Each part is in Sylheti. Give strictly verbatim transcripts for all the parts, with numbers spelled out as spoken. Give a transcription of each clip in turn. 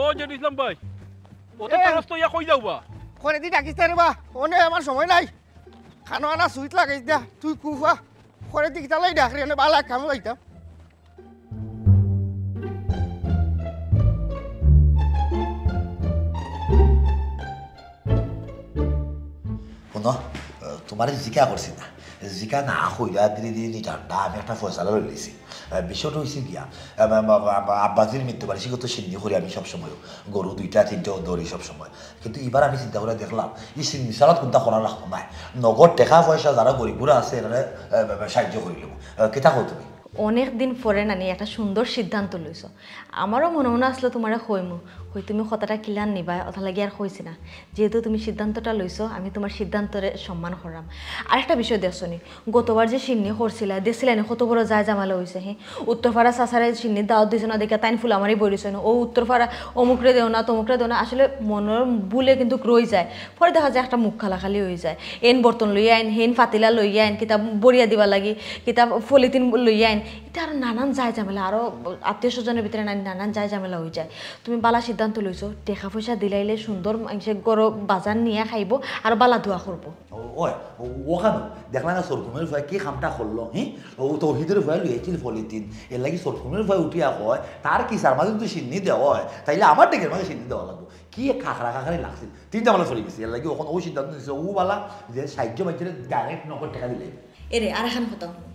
ও জেড ইসলাম ভাই, অত এ। তরস তো ইয়া কই যাও বা? করে দি ডাকিস না রে বা, অনে আমার সময় নাই। খানো আনা সুইচ লাগাইস দা, তুই কুফা। করে দি কিতা লাই ডাক রে, এনে বালা কামো যাইতাম। হুনো, তোমারে জিকা করছি না, জিকা না কইরা দিলে দিলে ঠান্ডা, আমি একটা ফয়সালা লই লিছি। আহ, বিষয়টা হইছে গিয়া, আম, আম, আম, আম, আব্বাজির মৃত্যু বার্ষিকী তো সিন্নি করি আমি সবসময়, গরু দুইটা তিনটা ধরি সবসময়। কিন্তু এবার আমি চিন্তা করে দেখলাম, এই সিন্নি সালাদ কোনটা করা লাগতো না, নগদ টেকা পয়সা যারা গরিবরা আছে, এরা সাহায্য করি নেব। আহ, কিতা কও তুমি? অনেক দিন পরে নানি একটা সুন্দর সিদ্ধান্ত লইছো। আমারও মনে মনে আসলো তোমারে কইমু, কই তুমি কথাটা কিলান নিবা, ওটা লাগি আর কইছি না। যেহেতু তুমি সিদ্ধান্তটা লইছো, আমি তোমার সিদ্ধান্তরে সম্মান করলাম। আর একটা বিষয় দেখছো নি, গতবার যে সিন্নি করছিলা, দেখছিলা নি কত বড় যায় ঝামেলা হইছে, হ্যাঁ? উত্তরপাড়া চাচারে সিন্নির দাওয়াত দিছো না, দেখে তাইন ফুলামারি বই রইছে না। ও উত্তরপাড়া অমুকরে দেও না, তমুকরে দেও না, আসলে মনের ভুলে কিন্তু রই যায়। পরে দেখা যায় একটা মুখ খালাখালি হয়ে যায়। এন বর্তন লইয়া আইন, হেন ফাতিলা লইয়া আইন, কিতাব বরিয়া দিবা লাগি, কিতাব ফলিতিন লইয়া আইন, এটা আরো নানান যায় ঝামেলা, আরো আত্মীয় স্বজনের ভিতরে না-, নানান যায় ঝামেলা হয়ে যায়। তুমি বালা সিদ্ধান্ত লইছো, টেকা পয়সা দিলাইলে সুন্দর মানষে গরো বাজার নিয়ে খাইবো, আর বালা দোয়া করবো। ও, ওই, ও, ওখানে দেখলা না সরকুমের ভাই কি কামটা করলো, হি? ও তৌহিদের ভাই লইয়াছিল ফলিতিন, এর লাগি সরকুমের ভাই উঠিয়া কয়, তার কি সার মাঝে যদি সিন্নি দেওয়া হয়, তাইলে আমার ডেকের মাঝে সিন্নি দেওয়া লাগবো। কি এক খাখরা খাখরি লাগছিল, তিনটা মালা চলে গেছে। এর লাগি ওখানে ওই সিদ্ধান্ত নিছে, ও বালা যে সাহায্য মাইজরে ডাইরেক্ট নগদ টাকা দিলে। এরে, আর এখন কথা হুনো,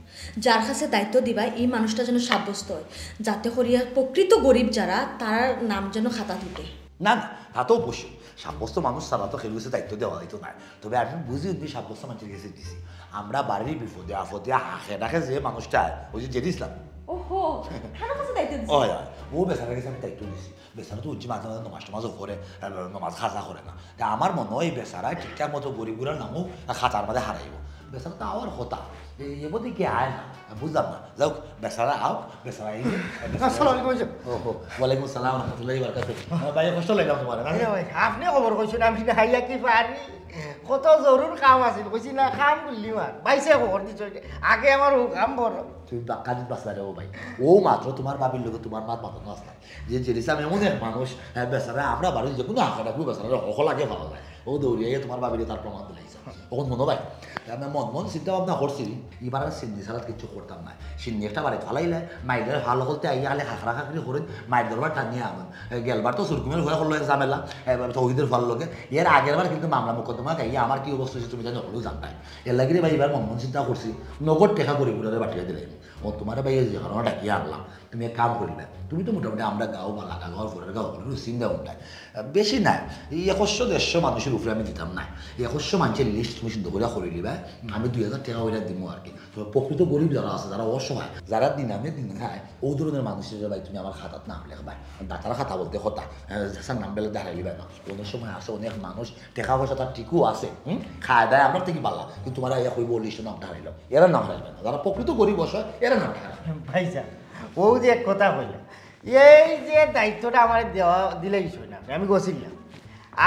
যার কাছে দায়িত্ব দিবা, এই মানুষটা যেন সাব্যস্ত হয়, যাতে করিয়া প্রকৃত গরিব যারা, তার নাম যেন খাতা উঠে। না, না, তা তো অবশ্যই। সাব্যস্ত মানুষ ছাড়া তো কেউ কাছে দায়িত্ব দেওয়া হইতো না। তবে আমি বুঝি, উনি সাব্যস্ত মানুষের কাছে দিছি। আমরা বাড়ির বিপদে আপদে হাঁকে ডাকে যে মানুষটা, ওই যে জেডি ইসলাম। ওহো, তার কাছে দায়িত্ব দিছি। ওই, ওই, ও বেচারার কাছে আমি দায়িত্ব দিছি। বেচারা তো উঠছি মাঝে মাঝে নমাজ টমাজও করে, আহ, নমাজ কাজা করে না। তা আমার মনে হয় বেচারা ঠিকঠাক মতো গরিবগুলোর নামও খাতার মাঝে হারাইব। বেচারা তো আওয়ার কথা, এই, এ বোধহয় কি আয় না, বুঝলাম না। যাও, বেচারা আও, বেচারা এই যে, বেচারা আসসালামু আলাইকুম, ভাইজান। ওহো, ওয়ালাইকুম আসসালাম রহমতুল্লাহি ওয়া বারাকাতুহু। আহ, ভাই, কষ্ট লাগলাম তোমার, না? এ ভাই, আপনি খবর কইছেন, আমি না আইয়া কি পারি? কত জরুর কাম আছিল, কইছি না, কাম করলি মার। বাইসে খবর দিছ, আগে আমার ও কাম বড়। তুমি বাক্কা দিন বাঁচলা রে ও ভাই। ও মাত্র তোমার ভাবির লগে তোমার মাত মাতানো আসলাম। যে জেরিসাম এমন এক মানুষ, হ্যাঁ, বেচারা আমরা বাড়ির যে কোনো আঁকা ডাকু বেচারা হক লাগে ভালো লাগে। ও দৌড়িয়ে গিয়ে তোমার ভাবিরে তার প্রমাণ দিলাইছে। তখন মনো ভাই, আমি মন মন চিন্তা ভাবনা করছি, এবার আর সিন্নি ছাড়া কিচ্ছু করতাম না। সিন্নি একটা বাড়ি ফালাইলে, মাইরের ভালো করতে আইয়া খালি খাখরা খাখরি করে, মাইর দরবার টানিয়ে আনন। এ, গেলবার তো সুরকুমের হয়ে করলো এক ঝামেলা, এবার তৌহিদের ভালো লগে। এর আগের বার কিন্তু মামলা মোকদ্দমা খাইয়া আমার কি অবস্থা হয়েছে তুমি জানো, হলেও জানতাম। এর লাগি রে ভাই, এবার মন মন চিন্তা করছি, নগদ টেকা করি ঘুরে বাটিয়ে দিলে। ও তোমার ভাই যে কারণে ডাকিয়ে আনলাম, তুমি এক কাম করিবে, তুমি তো মোটামুটি আমরা গাঁও বা লাগা গাঁওর পরের গাঁও করে চিন্তা উঠায়। বেশি নাই, এই একশো দেড়শো মানুষের উপরে আমি দিতাম না। এই একশো মানুষের লিস্ট তুমি সুন্দর করে করে নিবে, আমি দুই হাজার টাকা করে দিব আর কি। তো প্রকৃত গরিব যারা আছে, যারা অসহায়, যারা দিন আনে দিন খায়, ও ধরনের মানুষের ভাই তুমি আমার খাতাত নাম লেখবায়। দাতার খাতা বলতে কথা, আহ, যার নাম বেলে দাঁড়াই নিবে না। অনেক সময় আসে অনেক মানুষ, টাকা পয়সা তার ঠিকও আছে, হুম, খায় দায় আমরা থেকে বালা, কিন্তু তোমার আইয়া কইব লিস্টে নাম দাঁড়াইল, এরা নাম হারাইবে না। যারা প্রকৃত গরিব অসহায়, এরা নাম হারাইবে। ভাইজান, ও যে এক কথা কইল, এই যে দায়িত্বটা আমার দেওয়া দিলে কিছু না, আমি গছিলাম।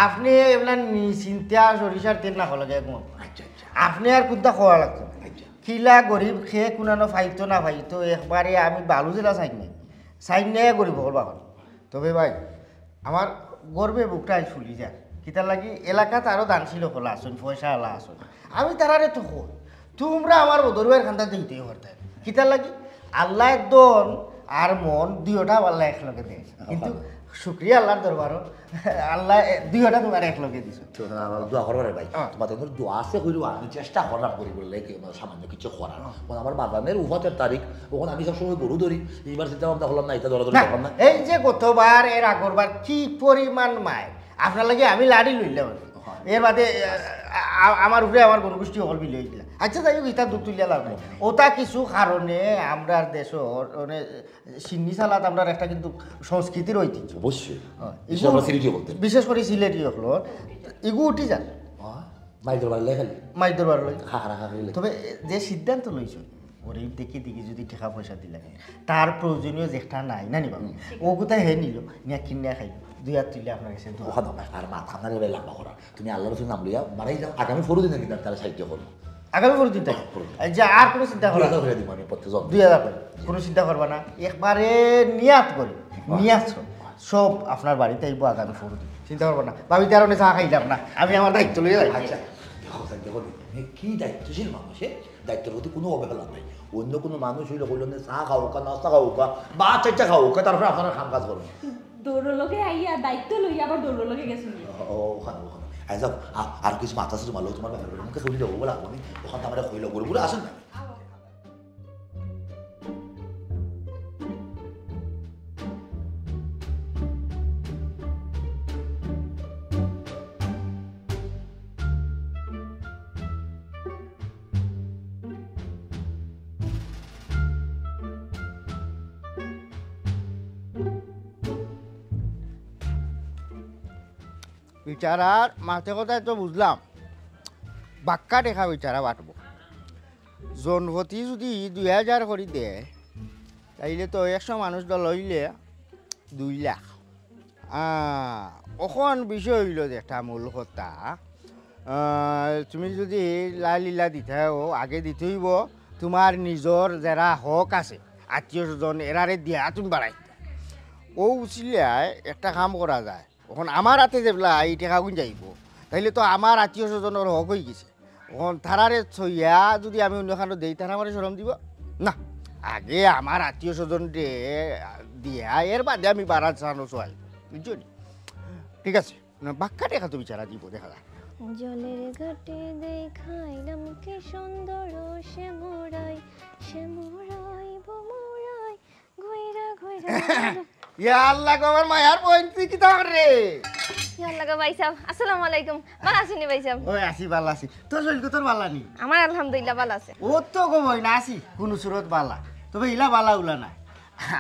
আপনি এগুলা নিশ্চিন্তা সরিষার তেল না হলে ঘুমাবো। আচ্ছা, আচ্ছা। আপনি আর কোনটা খাওয়া লাগতো না। আচ্ছা। কিলা গরিব খেয়ে কুনানো ফাইতো না ফাইতো, একবারে আমি বালু জেলা চাই নাই, চাই নাই গরিব হল বাবা। তবে ভাই, আমার গর্বে বুকটা আজ ফুলি যায়। কিতার লাগি এলাকাত আরো দানশীল হলা আছইন, পয়সা আলা আছইন। আমি তারারে তো কই, তোমরা আমার বদরুয়ার খান্দাত দিতেই পারতায়। কিতার লাগি? আল্লাহ দন আর মন দুইটা আল্লাহ একলগে দেয়, কিন্তু শুক্রিয়া আল্লাহর দরবারও আল্লাহ দুইটা তোমার একলগে দিছে। তো, আহ, দোয়া করবা রে ভাই। হ্যাঁ। তোমার তো দোয়া আছে কইরো, আমি চেষ্টা করলাম করি বলে কি আমার সামান্য কিছু করার। হ্যাঁ। এখন আমার বাজানের উফাতের তারিখ, ওখানে আমি সবসময় গরু ধরি, এইবার চিন্তা ভাবনা করলাম না, এটা ধরাধরি না, করলাম না। এই যে গতবার এর আগরবার কি পরিমাণ মায়, আপনার লাগি আমি লাড়ি লইলাম। হ্যাঁ। এর বাদে, আ, আ, আমার উপরে আমার গরু গোষ্ঠী হকল বিলি হইছিল। আচ্ছা, যাই হোক, এটা দুঃখ তুলিয়া লাভ নাই। ওটা কিছু কারণে আমরা দেশর, মানে, সিন্নি সালাদ আমরা একটা কিন্তু সংস্কৃতির ঐতিহ্য। অবশ্যই। হ্যাঁ, বিশেষ করে সিলেটি বলতে। বিশেষ করে সিলেটি হকল, ইগু উঠি যান। হ্যাঁ, মাইর দরবার লেখালি। মাইর দরবার লই। খাখরা খাখরি লেখা। তবে যে সিদ্ধান্ত লইছ, গরিব দেখি দেখি যদি টাকা পয়সা দিলে, তার প্রয়োজনীয় যেটা নাই, না নিবা? হুম। ও কোথায় হে নিল, নিয়ে কিনে খাইল, দুই হাত তুলে আপনার কাছে দোয়া। ওখানে আর মাথা না রে লম্বা করা। তুমি আল্লাহর রসুল নাম লইয়া বাড়াই যাও, আগামী পরশু দিনে কিন্তু আমি তারা সাহায্য করবো। আগামী পরশু দিন তাই? হ্যাঁ, পরশু দিন। এই যে আর কোনো চিন্তা দুই করা হাজার করে দিব আমি প্রত্যেক জন। দুই হাজার করে। কোনো চিন্তা করবা না, একবারে নিয়াত করি, বাহ। নিয়াত করি। সব আপনার বাড়িত আইবো আগামী পরদিন। চিন্তা করবা না। ভাবিতে আর অনে চা খাইলাম না। আমি আমার দায়িত্ব লইয়া যাই। আচ্ছা, দেখো, দেখো, দেখো, কি দায়িত্বশীল মানুষ, হ্যাঁ? দায়িত্বর প্রতি কোনো অবহেলা নাই। অন্য কোনো মানুষ অইলে কইলো নে, চা খাওকা, নাস্তা খাওকা, বা চা খাওকা, তারপরে আপনারা কাম কাজ করবেন। দৌড়র লগে আইয়া দায়িত্ব লইয়া আবার দৌড়র লগে গেছেন। ও, ওখানে, ওখানে। আই যাও, আ-, আর কিছু মাথা আছে তোমার লগে, তোমার বাপের বাড়ি, মুখে শুনি দেবো, বলা, আমি ওখান থেকে আমরা কইলো, ঘুরে ঘুরে আসেন না। বিচারার মাতে কথায় তো বুঝলাম, বাক্কা টেকা বিচারা বাটবো। জনপ্রতি যদি দুই হাজার করি দেয়, তাইলে তো একশো মানুষ দল অইলে দুই লাখ। আহ, অখন বিষয় অইলো যেটা মূল কথা, আহ, তুমি যদি লালিলা দিতায়, আগে দিতে অইবো তোমার নিজর যেরা হক আছে, আত্মীয় স্বজন, এরারে দিয়া তুমি বাড়াই। ও উচিলায় একটা কাম করা যায়, অখন আমার আতে যেবলা ই টেকাগুন যাইবো, তাইলে তো আমার আত্মীয় স্বজনর হক অইগেছে। অখন তারারে থইয়া যদি আমি অন্য খানো দেই, তারা আমারে শরম দিবো না। আগে আমার আত্মীয় স্বজনরে দিয়া, এর বাদে আমি বারাত চানো চাই, বুঝছো নি? ঠিক আছে, না, বাক্কা টেকা তো বিচারা দিবো, দেখা যাক। জলের ঘাটে দেখাইলাম কি সুন্দর সে মোরাই, সে মোরাই বো মোরাই, ঘুইরা ঘুইরা ঘুইরা। ইয়া আল্লাহ গো, আমার মায়ার বইন, তুই কিতা কররে? ইয়া আল্লাহ গো, ভাইসাব, আসসালামু আলাইকুম। ভালা আছইন নি ভাইসাব? ওই আছি, ভালা আছি। তোর শরীর তো তোর ভালা নি? আমার আলহামদুলিল্লাহ ভালা আছে। ও তো গো বইন, আছি, কুনু সুরত ভালা। তবে ইলা ভালা উলা না।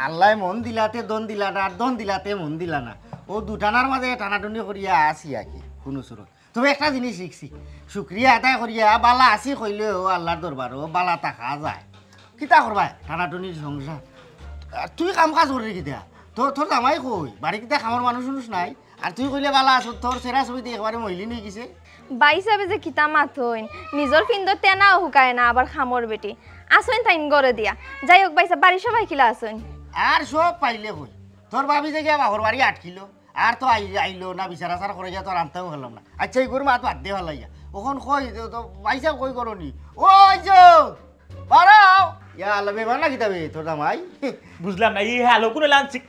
আল্লায় মন দিলাতে ধন দিলা না, আর ধন দিলাতে মন দিলা না। ও দুটানার মাঝে টানাটুনি করিয়া আছি আর কি, কুনু সুরত। তবে একটা জিনিস শিখছি, শুক্রিয়া আদায় করিয়া ভালা আছি কইলেও আল্লার দরবারো ভালা থাকা যায়। কিতা করবায়, টানাটুনির সংসার। আর তুই কাম কাজ কররে কিতা? তোর, তোর জামাই কই? বাড়িত কিতা কামর মানুষ উনুষ নাই? আর তুই কইলে ভালা আছো, তোর চেহারা ছবি দি একবারে মলিন অইগেছে। ভাইসাবে যে কিতা মাতইন, নিজর পিন্দর তেনাও হুকায় না, আবার কামর বেটি। আছইন তাইন ঘরে দিয়া। যাই হোক ভাইসাব, বাড়ির সবাই কিলা আছইন? আর সব পাইলে কই? তোর ভাবি যে গিয়া বাপর বাড়ি আটকিলো, আর তো আই-, আইলো না, বিচার আচার করাইয়া তো আর আনতাম পারলাম না। আচ্ছা, ইগুর মাত বাদ দে ফালাইয়া। অখন কই, তো, তো ভাইসাব কই ঘরো নি? ও আইছো, বারাও। ইয়া আল্লাহ, বেমার না কিতা বে, তোর জামাই? বুঝলাম না, ই হ্যালো, কোন লাঞ্চিক?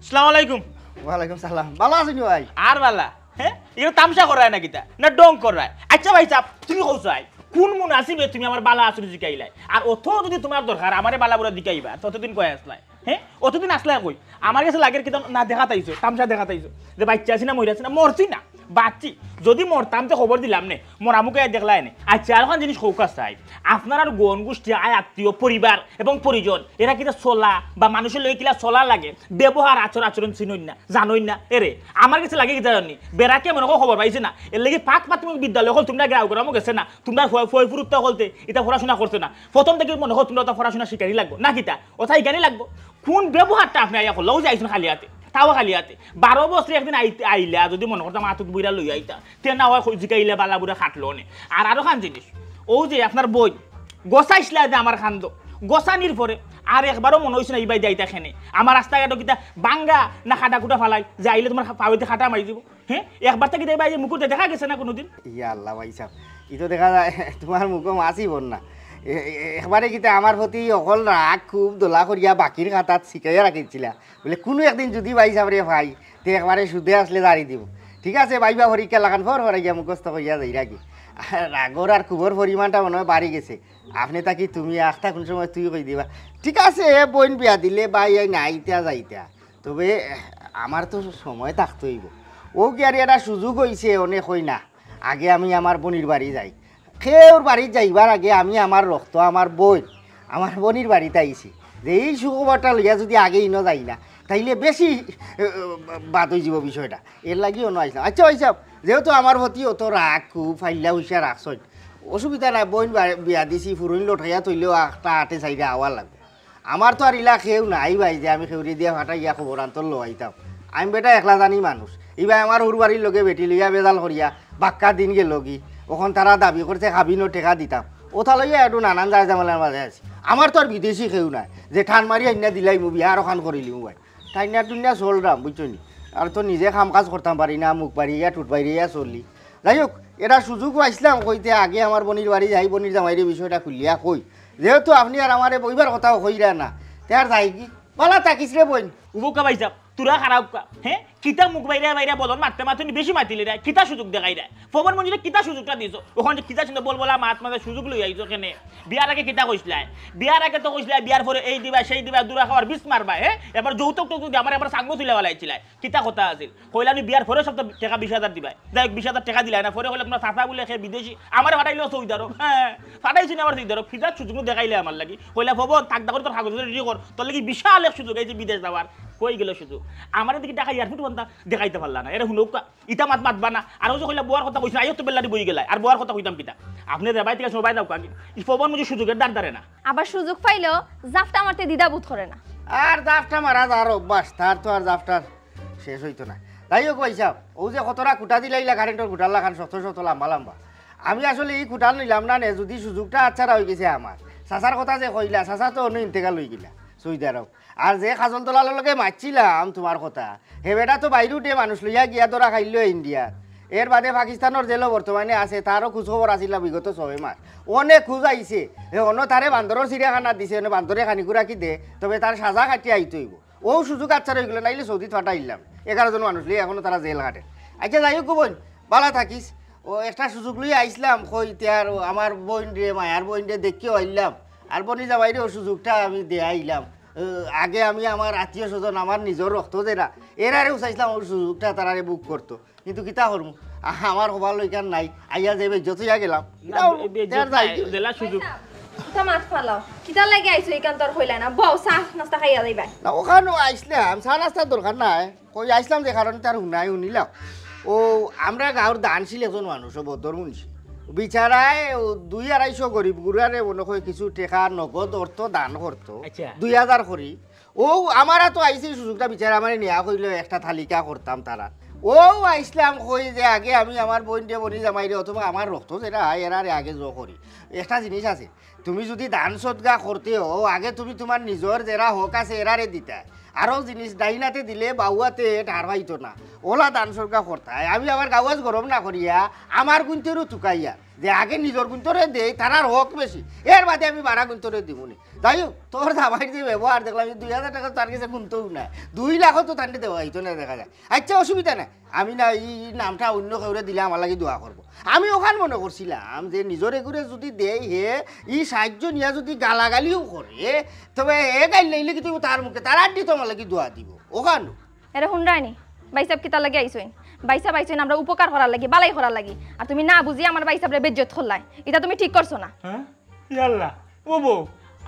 আসসালামু আলাইকুম। ওয়ালাইকুম সালাম। ভালা আছইন নি ভাই? আর ভালা? হ্যাঁ? ইগুরে তামশা করায় না কিতা? না ঢং করায়? আচ্ছা ভাইসাব, তুমি কও চাই, কোন মুনাসিবে তুমি আমার ভালা আছো নি জিকাইলায়? আর অত যদি তুমার দরকার, আমারে ভালা বুরা জিকাইবা, ততদিন কই আছলায়? হ্যাঁ? অতদিন আছলায় কই? আমার গেছে লাগের কিতা না দেখাত আইছো, তামশা দেখাত আইছো। যে বাইচ্চা আছি না, মইরা আছি না, মরছি না, বাঁচছি। যদি মরতাম তে খবর দিলাম নে, মরা মুখ আইয়া দেখলায় নে। আচ্ছা, আর অখান জিনিস কউক্কা চাই, আপনারার গণ গুষ্টি, আয় আত্মীয়, পরিবার এবং পরিজন, এরা কিতা চলা বা মানুষর লগে কিলা চলা লাগে, ব্যবহার, আচার আচরণ চিনইন না, জানইন না। এরে, আমার গেছে লাগে কিতা জানইন নি? বেড়াকে মনে কয় খবর পাইছে না, এরলাগি পাক প্রাথমিক বিদ্যালয় অকল তুমরা গ্রাউ গ্রামও গেছে না, তুমরার ফয়, ফয় ফুরুত্তা অকলতে ইতা পড়াশুনা করছে না। প্রথম থাকি মনে কয় তুমরা অতা পড়াশুনা শিকানি লাগবো, না কিতা? অতা শিকানি লাগবো। কোন ব্যবহারটা আপনে আইয়া করলা? অউ যে আইছইন খালি আতে, তাও খালি আতে। বারো বছরে একদিন আইতে, আইলা, যদি মনে করতাম আতুত বইরা লইয়া আইতা, তে না অয় কই জিকাইলে ভালা বুরা খাটলো নে। আর আরোখান জিনিস, অউ যে আপনার বইন, গছাইছলা যে আমার কান্দো, গছানির পরে আর একবারও মনো অইছে না ইবায় যাইতা কেনে। আমার রাস্তাঘাটো কিতা ভাঙ্গা না কাটা-কুটা ফালাই, যে আইলে তুমার পাওতে কাটা মারি দিবো। হ্যাঁ, একবার থাকি তাই ভাই মুকুটে দেখা গেছে না কোনোদিন? ইয়া আল্লাহ ভাইসাব, ই তো দেখা যায় তুমার মুখো মাছি বর না। এ-, এ-, একবারে কিতা আমার প্রতি অকল রাগ খুব দলা করিয়া বাকির খাতাত শিকাইয়া রাখিছিলা। বুলে, কুনু একদিন যদি ভাইসাবরে পাই, তে একবারে সুদে আসলে জারি দিমু। ঠিক আছে, ভাইবা পরীক্ষা লাখান ফর ফর গিয়া মুখস্থ করিয়া যাইরাগি। আর রাগর আর ক্ষোভর পরিমাণটা মনে অয় বাড়ি গেছে। আপনে থাকি তুমি আখতা কুন সময় তুই কই দিবা। ঠিক আছে, বইন বিয়া দিলে ভাই এই না আইতা যাইতা। তবে আমার তো সময় থাকতে অইবো। অউ কি আর একটা সুযোগ অইছে, অনে কই না। আগে আমি আমার বইনর বাড়ি যাই। কেউর বাড়িত যাইবার আগে আমি আমার রক্ত, আমার বইন, আমার বইনর বাড়িত আইছি। যে এই সুখবরটা লইয়া যদি আগে ইনো যাই না, তাইলে বেশি, এ, বাদ অইযিবো বিষয়টা। এরলাগি অনো আইছলাম। আচ্ছা, অইছে, যেহেতু আমার প্রতি অত রাগ, খুব ফাইল্লা হুইসা রাখছইন, অসুবিধা নাই, বইন বা-, বিয়া দিছি, ফুরইন লটাইয়া থইলেও আখতা আটে চাইরা আওয়া লাগবো। আমার তো আর ইলা কেউ নাই ভাই যে আমি কেউরে দিয়া ফাটাইয়া খবর আন্তর লওয়াইতাম। আমি বেটা একলা জানি মানুষ। ইবায় আমার হুরবাড়ির লগে বেটি লইয়া বেজাল করিয়া বাক্কা দিন গেলগি। অখন তারা দাবি করছে কাবিনর টেকা দিতাম। অতা লইয়া একটু নানান যায় ঝামেলার মাঝে আছি। আমার তো আর বিদেশি কেউ নাই যে টান মারি আইন্না দিলাইমু বিয়া আরোখান করিলিমু ভাই। টাইনা টুইনা চলরাম, বুঝছো নি? আর তো নিজে কাম কাজ করতাম পারি না, মুখ বাড়িয়া টুট বাড়িয়া চলি। যাই হোক, এটা সুযোগ পাইছিলাম কইতে, আগে আমার বইনর বাড়ি যাই, বইনর জামাইরে বিষয়টা খুলিয়া কই। যেহেতু আপনি আর আমারে বইবার কথাও কইরা না, তে আর যাই কি? বালা থাকিস রে বইন। উবকা ভাইসাব, তোরা খারাপ কা, হে? কিতা মুখ বাইরা বাইরা বদন মারতে মারতে নি বেশি মাতিলে রে, কিতা সুযোগ দেখাই রে? ফবন মঞ্জিলে কিতা সুযোগটা দিছো? ওখানে কিতা চিন্তা বল বলা মাত মাঝে সুযোগ লই আইছো কেনে? বিয়ার আগে কিতা কইছলায়? বিয়ার আগে তো কইছলায়, বিয়ার পরে এই দিবা, সেই দিবা, দুরা খাওয়ার বিষ মারবা, হে? এবার যৌতুক টৌতুক দিয়ে আমার এবার সাঙ্গ তুলে বেলাইছিলায়। কিতা কথা আছিল? কইলা নি বিয়ার পরে সব তো টেকা বিশ হাজার দিবায়। যাই হোক, বিশ হাজার টেকা দিলায় না, পরে কইলা তোমার চাচা বুলে হে বিদেশি, আমারে ফাটাইলো সৌদি আরব, হে, ফাটাইছি না আমার সৌদি আরব, কিতা সুযোগ দেখাইলে আমার লাগি। কইলা ফবন, থাক দা করে তোর কাগজ রেডি কর, তোর লাগি বিশাল এক সুযোগ, এই যে বিদেশ যাওয়ার। কই গেল সুযোগ? আমারে দেখি টাকা এয়ারপোর্ট বন্ধা দেখাইতে পারলা না, এরে হুনউক্কা। ইতা মাত মাতবা না। আর ওই যে কইলা বউয়ার কথা কইছি, আইও তো বেল্লারি বই গেলায়। আর বউয়ার কথা কইতাম কিতা? আপনি রেবাই ঠিক আছে, সবাই যাও কাকি। ই ফবন মুঝে সুযোগের দান দারে না। আবার সুযোগ পাইলেও জাফটা মারতে দ্বিধাবোধ করে না। আর জাফটা মারা যার অভ্যাস, তার তো আর জাফটার শেষ হইতো না। যাই হোক ভাইসাব, ও যে কতটা খুঁটা দিলাইলা কারেন্টর খুঁটার লাখান শত শত লম্বা লম্বা। আমি আসলে ই খুঁটাল নিলাম না নে, যদি সুযোগটা আচ্ছারা হই গেছে আমার। চাচার কথা যে কইলা, চাচা তো অন্য ইন্তেকাল হই গেলা, সৌদি আরব। আর যে কাজল দলালর লগে মাতছিলাম তোমার কথা, হে বেটা তো বাইরে উঠে মানুষ লইয়া গিয়া ধরা খাইল ইন্ডিয়া। এর বাদে পাকিস্তানর জেলও বর্তমানে আছে, তারও খোঁজ খবর আছিল না বিগত ছয় মাস। অনেক খোঁজ আইছে, হে অন্য তারে বান্দরর চিড়িয়াখানা দিছে, অন্য বান্দরে খানি কুড়াকি দে, তবে তার সাজা কাটিয়া আইতে হইব। ও সুযোগ আচ্ছা রইগেল, নাইলে সৌদিত ফাটাইলাম। এগারো জন মানুষ লইয়া এখনো তারা জেল খাটে। আচ্ছা যাই হোক বইন, বালা থাকিস। ও একটা সুযোগ লইয়া আইসলাম, কই তে আর আমার বইন রে, মায়ার বইন রে, দেখিও আইলাম। আর বনি জামাইরে ও সুযোগটা আমি দিয়া আইলাম। আহ, আগে আমি আমার আত্মীয় স্বজন, আমার নিজর রক্ত যেরা, এরারেও চাইছিলাম ওই সুযোগটা তারারে বুক করতো, কিন্তু কিতা করমু, আ-, আমার কপাল ওইখান নাই, আইয়া যে বেজ্জত হইয়া গেলাম। না, ইটাও বে-, বেজ্জত দেয়ার নাই, যায়। জেলা সুযোগ। ইতা মাত ফালাও, কিতা লাগি আইছো? ইখান তো আর হইলা না, বও চা নাস্তা খাইয়া যাইবায়। না, ওখানো আইসলাম, চা নাস্তার দরকার নাই। কই আইসলাম যে কারণে তার হুনাই হুনিলাম। ও, আমরা গাঁওর দানশীল একজন মানুষ, ও বদর মুন্সি। বিচারায় ও দুই আড়াইশো গরিব গুড়ারে মনে হয় কিছু টেকা নগদ অর্থ দান করতো। আচ্ছা। দুই হাজার করি। ও, আমার তো আইসে এই সুযোগটা বিচারে আমারে নিয়া কইলো একটা তালিকা করতাম তারা। ও, আইসলাম কই যে আগে আমি আমার বইন রে, বনি জামাই রে, অথবা আমার রক্ত যেরা হয়, এরারে আগে জো করি। একটা জিনিস আছে, তুমি যদি দান সদকা করতে হো, আগে তুমি তোমার নিজর যেরা হক আছে, এরারে দিতা। আরো জিনিস ডাইনাতে দিলে বাউয়াতে ঠার পাইতো না। ওলা দান সদকা করতায়। আমি আবার গাওয়াজ গরম না করিয়া আমার গুনতেরও তুকাইয়া যে আগে নিজর গুনতরে দেই, তারার হক বেশি। এর বাদে আমি বারা গুনতরে দিমুনি। যাই হোক, তোর জামাইর যে ব্যবহার দেখলাম, এই দুই হাজার টাকা তার কাছে গুনতেও না, দুই লাখও তো তান্ডে দেওয়া হইতো না দেখা যায়। আচ্ছা, অসুবিধা নাই, আমি না এই নামটা অন্য কেউরে দিলে আমার লাগি দোয়া করবো। আমি ওখান মনে করছিলাম যে নিজর এগুরে যদি দেই হে, ই সাহায্য নিয়া যদি গালাগালিও করে, তবে এ গাইল লইলে কিন্তু তার মুখে তার আড্ডি তো আমার লাগি দোয়া দিব। ওখান এরে হুনরায়নি, ভাইসাব কিতার লাগি আইছইন? ভাইসাব আইছইন আমরা উপকার করার লাগি, বালাই করার লাগি। আর তুমি না বুঝি আমার ভাইসাবরে বেজ্জত করলায়, ইটা তুমি ঠিক করছো না। হ্যাঁ? ইয়াল্লা, ও বউ,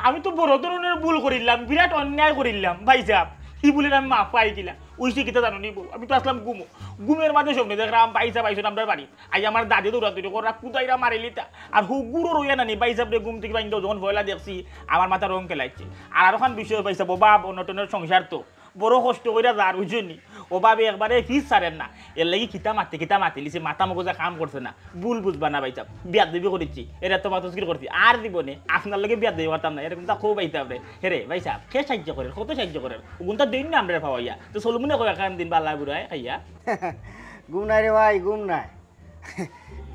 আমি তো বড় ধরনের ভুল করিলাম, বিরাট অন্যায় করিলাম, ভাইসাব। ই ভুলের আমি মাফ পাই গেলাম। ওইসে কিতা জানো নি বউ, আমি তো আসলাম ঘুমো। ঘুমের মাঝে স্বপ্নে দেখলাম ভাইসাব আইছইন আমরার বাড়ি। আইয়া আমার দাদি দৌড়াদৌড়ি করা, কুদাইরা মারিলিতা। আর হুগুরো রইয়া নানি, ভাইসাবরে ঘুম থাকি ভাঙ্গিয়া যখন পয়লা দেখছি, আমার মাথা রং খেলাইছে। আর আরোখান বিষয় ভাইসাব, অভাব অনটনের সংসার তো। বড় কষ্ট কইরা যার, বুঝছইন নি? অভাবে একবারে ফিস ছাড়ের না। এর লাগি কিতা মাতে, কিতা মাতিলিছে, মাথা মগজে কাম করছে না। ভুল বুঝবা না ভাইসাব, বেয়াদবি করিছি, এরা তো মাতজগির করছি। আর জীবনে আপনার লগে বেয়াদবি করতাম না, এরকম তা খুব ভাইসাবরে। হে রে ভাইসাব, কে সাহায্য করের, কত সাহায্য করের? ওগুন তো দিন না আমরা পাওয়াইয়া। তো চলমুনে কই একখান দিন বালা বুড়ায় খাইয়া। ঘুম নাই রে ভাই, ঘুম নাই।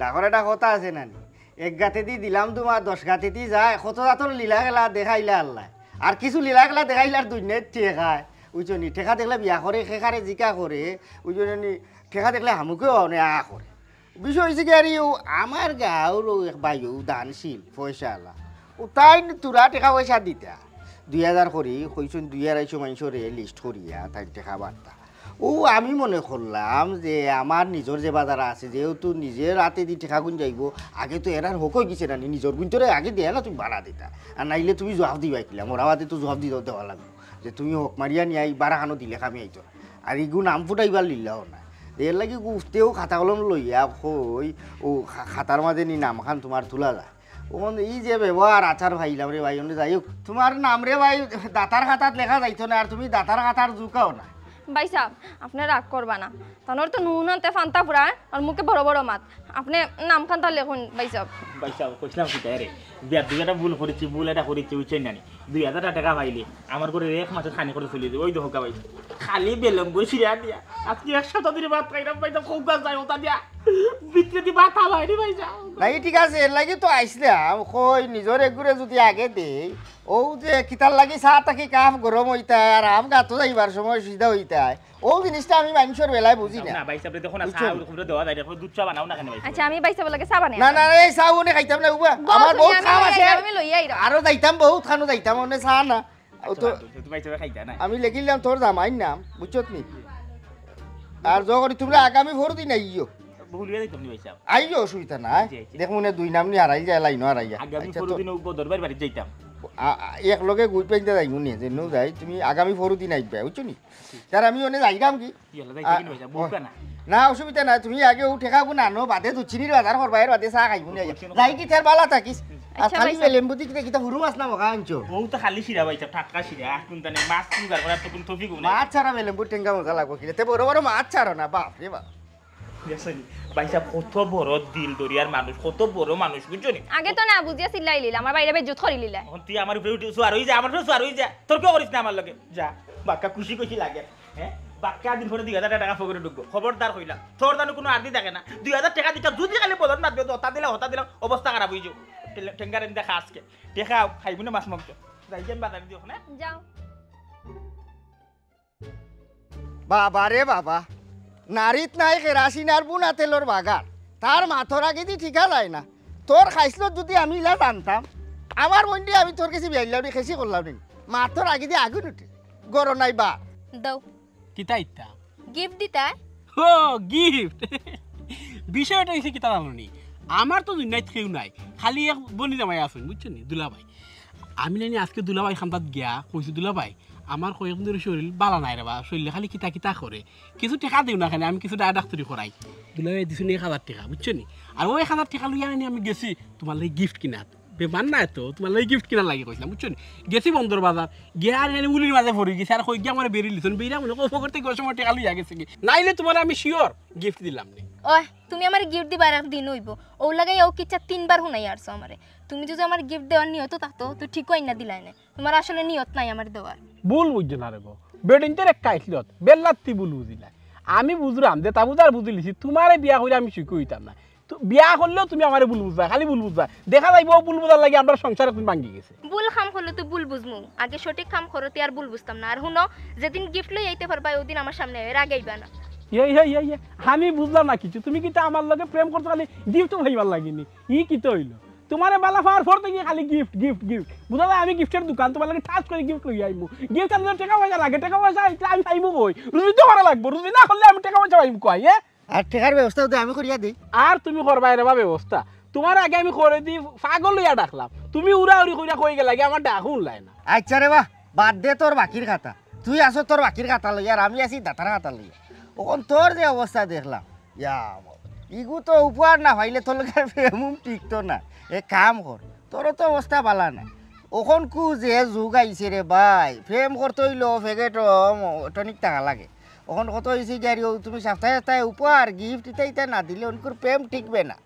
ডাকর একটা কথা আছে নানি, এক গাতেদি দিলাম তোমার, দশ গাতেদি যায়, কত জাতর লীলা খেলা দেখাইলা আল্লাহ। আর কিছু লীলা খেলা দেখাইলা আর দুনিয়ার ঠেকায়, বুঝছো নি? ঠেকা দেখলে বিয়া করে, খেকারে জিকা করে, বুঝছো নি? ঠেকা দেখলে হামুকেও অনে আ করে। বিষয় হইছে কি, আরে ও আমার গাঁওর ও এক ভাই, ও দানশীল, পয়সাআলা। ও তাইন তুরা টেকা পয়সা দিতা। দুই হাজার করি, কইছইন দুই আড়াইশো মানষরে লিস্ট করিয়া তাইন টেকা বার্তা। ও আমি মনে করলাম যে আমার নিজর যে বাজার আছে, যেহেতু নিজর আতেদি টেকা গুন যাইবো, আগে তো এরার হক হই গেছে না, নিজর গুনতরে আগে দেয়া না তুমি বাড়া দিতা। আর নাইলে তুমি জবাব দিবায় কিলা, মরা বাদে তো জবাব দিতে দেওয়া লাগবো। যে তুমি হক মারিয়া নিয়া ই বারাখানো দিলে কামে আইতো না। আর ইগু নাম ফুটাইবার লিল্লাও না। এর লাগি গুফতেও খাতা কলম লইয়া কই, ও খা-, খাতার মাঝে নি নামখান তোমার তুলা যায়। অখন ই যে ব্যবহার আচার পাইলাম রে ভাই, অনে যাই হোক, তোমার নাম রে ভাই দাতার খাতাত লেখা যাইতো না, আর তুমি দাতার খাতার জুকাও না। ভাইসাব, আপনে রাগ করবা না। তানর তো নুন আনতে ফান্তা ফুরায়, আর মুখে বড় বড় মাত। আপনে নামখানতা লেখইন, ভাইসাব। ভাইসাব, কইছলাম কিতা রে? বিয়াদবি একটা ভুল করিছি, ভুল এটা করিছি, বুঝছইন না নি? দুই হাজার টেকা পাইলে আমার ঘরর এক মাসর খানি খরচ চলি যাইবো। ওই দেখো ভাই, খালি বেলম গো শিরা দিয়া। আজকে এক সপ্তাহ ধরি ভাত খাইরাম, ভাইসাব, কউক্কা যায় ওটা দিয়া। ভিতরেদি ভাত হালায়নি, ভাইসাব। না, ই ঠিক আছে, এর লাগি তো আইছলাম। কই, নিজর এগুরে যুদি আগে দেই, অউ যে কিতার লাগি চা থাকি কাপ গরম অইতায়, আর আম গাতো যাইবার সময় সিধা অইতায়, অউ জিনিসটা আমি মানষর বেলায় বুঝি না। না, ভাইসাব, দেখো না, বুঝছো? চা উপরে দেওয়া যায়, দেখো, দুধ চা বানাও না কেনে, ভাইসাব? আচ্ছা, আমি ভাইসাবর লগে চা বানাই না, আনি। না, এই চা উনি খাইতাম না, উবা। বস, আমার তুমি বহুত আমি কাম লই আছে। আইরাম, আমি লই আইরাম। আরো যাইতাম, বহুত খানো যাইতাম, অনে চা না। ও তো আচ্ছা, তুমি ভাইসাবে খাইতা না? আমি লেখিলাম তোর জামাইর নাম, বুঝছত নি? আর যখন তোমরা আগামী পরদিন আইও। ভুলিয়া যাইতাম নি, ভাইসাব। আইও, অসুবিধা নাই। জি, জি। দেখমু নে দুই নাম নি হারাই যায়, লাইনও হারাই যায়। আগামী আচ্ছা, তো পরদিন ও বদর ভাইর বাড়িত যাইতাম। আ-, আ-, এক লগে গুই পাইতে যাইমু নি, যেনু যাই, তুমি আগামী পরদিন আইবা, বুঝছো নি? তার আমি অনে যাইরাম কি? ইয়াল্লা, যাইতে আ, কিনা ভাইসাব? বউকা না। না, অসুবিধা নাই, তুমি আগে অউ টেকাগুন আনো, বাদে দুধ চিনির বাজার করবা, এর বাদে চা খাইমু নি। অসুবিধা নাই। যাই কি, তেল বালা থাকিস। আর আচ্ছা, খালি ভাইসাব। বেলেম্বু দি কিতা, কিতা হুরু মাছ না মখা আনছো? অউ তো খালি শিরা, ভাইসাব, টাটকা শিরা, আর কুনতা নাই, মাছ জোগাড় করার তো কুন তৌফিক নাই। মাছ ছাড়া বেলেম্বুর টেঙ্গা মজা লাগবো কিরে? তে বড় বড় মাছ ছাড়ো না, বাপ রে বাপ। দেখছইন নি? ভাইসাব, কত বড় দিল দরিয়ার মানুষ, কত বড় মানুষ, বুঝছো নি? আগে তো না বুঝিয়া চিল্লাইলিলা, আমার ভাইরে বেইজ্জত করিলিলা। অখন তুই আমার উপরে উঠি সুয়ার অই যা, আমার উপরে সুয়ার অই যা, তর্ক করিস না আমার লগে। যা, বাক্কা খুশি খুশি লাগে। হ্যাঁ? বাক্কা দিন পরে দুই হাজার টেকা পকেটো ঢুকবো। খবরদার কইলাম, তোর জানো কুনু আদি থাকে না। দুই হাজার টেকা দিকা যুদি খালি বদন মাতবে, হতা দিলাম, হতা দিলাম, অবস্থা খারাপ অইযিবো। টেলে-, টেঙ্গার এনে দেখা আজকে। টেকা খাইমু না মাছ মাংস। যাই যে আমি বাজারে দিও না। যাও। বাবা রে বাবা, নাড়িত নাই কেরাসিন আর বুনা তেলর বাগার। তার মাতর আগেদি ঠিকা যায় না। তোর খাইছলত যুদি আমি ইলা জানতাম, আমার বইনরে আমি তোর গেছে বিয়া দিলাম নি, খেছি করলাম নি। মাতর আগেদি আগুন উঠে, গরম নাই বা। দাও। কিতা ইতা? গিফট দিতায়? ও, গিফট। বিষয়টা অইছে কিতা জানো নি? আমার তো দুনিয়াত কেউ নাই, খালি এক বনি জামাই আছইন, বুঝছো নি, দুলাভাই। আমি নানি আজকে দুলাভাই খান্দাত গিয়া কইছি, "দুলাভাই, আমার কয়েকদিন ধরি শরীল বালা নাই রে বা, শরীলে খালি কিতা কিতা করে, কিছু টেকা দেও না কেনে, আমি কিছু ডায়া ডাক্তরি করাই।" দুলাভাই দিছইন এক হাজার টেকা, বুঝছো নি? আর অউ এক হাজার টেকা লইয়া নানি আমি গেছি তুমার লাগি গিফট কিনাত। বেমান নায় তো, তুমার লাগি গিফট কিনার লাগি কইছলাম, বুঝছো নি? গেছি বন্দর বাজার, গিয়া আর নানি উলির মাঝে পড়ি গেছি, আর কই গিয়া আমারে বেড়ি লিছইন, বেড়া মনে কয় ও পকেট থাকি অউ সময় টেকা লইয়া গেছে গি, নাইলে তুমারে আমি sure গিফট দিলাম নি। ওই, তুমি আমারে গিফট দিবার এক দিন অইবো, অউ লাগাই অউ কিচ্ছা তিনবার হুনাই আরছো আমারে। তুমি যুদি আমারে গিফট দেওয়ার নিয়ত থাকতো, তো ঠিকউ আইনা দিলায় নে। তুমার আসলে নিয়ত নাই আমারে দেওয়ার। ভুল বুঝছো না রে গো, বেটিন্তর এক খাইছলত, বেল্লাত্তি ভুল বুঝিলায়। আমি বুঝরাম, যেতা বুঝার বুঝিলিছি, তুমারে বিয়া করিয়া আমি সুখী অইতাম না। তো বিয়া করলেও তুমি আমারে ভুল বুঝবায়, খালি ভুল বুঝবায়। দেখা যাইবো অউ ভুল বুঝার লাগি আমরার সংসার একদিন ভাঙ্গি গেছে। ভুল কাম করলে তো ভুল বুঝমু, আগে সঠিক কাম করো, তে আর ভুল বুঝতাম না। আর হুনো, যেদিন গিফট লই আইতে পারবায়, অউ দিন আমার সামনে আইও, এর আগে আইবা না। ইয়ে, ইয়ে, ইয়ে, ইয়ে, আমি বুঝলাম না কিছু। তুমি কিতা আমার লগে প্রেম করতে খালি গিফট পাইবার লাগি নি? ই কিতা অইলো? তুমারে বালা পাওয়ার পর থাকি খালি গিফট, গিফট, গিফট। বুঝা যায় আমি গিফটর দোকান, তুমার লাগি ঠাস করি গিফট লইয়া আইমু। গিফট আনতে টেকা পয়সা লাগে, টেকা পয়সা আনতে আমি পাইমু কই? রুজি তো করা লাগবো, রুজি না করলে আমি টেকা পয়সা পাইমু কই, এ? আর টেকার ব্যবস্থা তো আমি করিয়া দেই। আর তুমি করবায় রে বা ব্যবস্থা। তুমার আগে আমি করে দি পাগল অইয়া ডাকলাম। তুমি উড়াউড়ি করিয়া কই গেলাগি, আমার ডাকও হুনলায় না। আচ্ছা রে বা, বাদ দে তোর বাকির কথা। তুই আছস তোর বাকির কথা লইয়া, আর আমি আছি দাতার কথা লইয়া। অখন তোর যে অবস্থা দেখলাম, ইয়া, ইগু তো উপহার না পাইলে তোর লগে প্রেম উম টিকতো না। এক কাম কর, তোরও তো অবস্থা বালা না। অখনকু যে যুগ আইছে রে ভাই, প্রেম করতে অইলে প্যাকেটো টনিক থাকা লাগে। অখন কত অইছে গিয়া রে, অউ তুমি সপ্তাহে সপ্তাহে উপহার, গিফট ইতা ইতা না দিলে অনকুর প্রেম টিকবে না।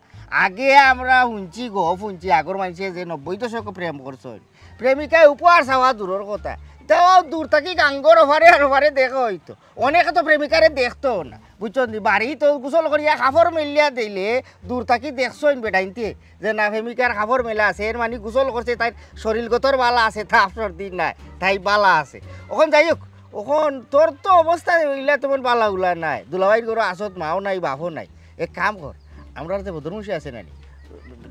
আগে আমরা হুনছি, গপ হুনছি, আগর মানষে যে নব্বই দশকো প্রেম করছইন, প্রেমিকায় উপহার চাওয়া দূরর কথা, ইতা অউ দূর থাকি গাঙ্গর ওপারে আর ওপারে দেখা অইতো। অনেকে তো প্রেমিকারে দেখতোও না, বুঝছো নি? বাড়িত অউ গোসল করিয়া কাপড় মেলিয়া দিলে দূর থাকি দেখছইন বেটাইন্তে যে না, প্রেমিকার কাপড় মেলা আছে, এর মানি গোসল করছে, তাইর শরীলগতর বালা আছে, তাপ সর্দি নাই, তাই বালা আছে। অখন যাই হউক, অখন তোর তো অবস্থা অইলা তেমন বালা উলা নাই, দুলাভাইর ঘরো আছত, মাও নাই, বাপও নাই। এক কাম কর, আমরার যে বদরমুন্সি আছে নানি,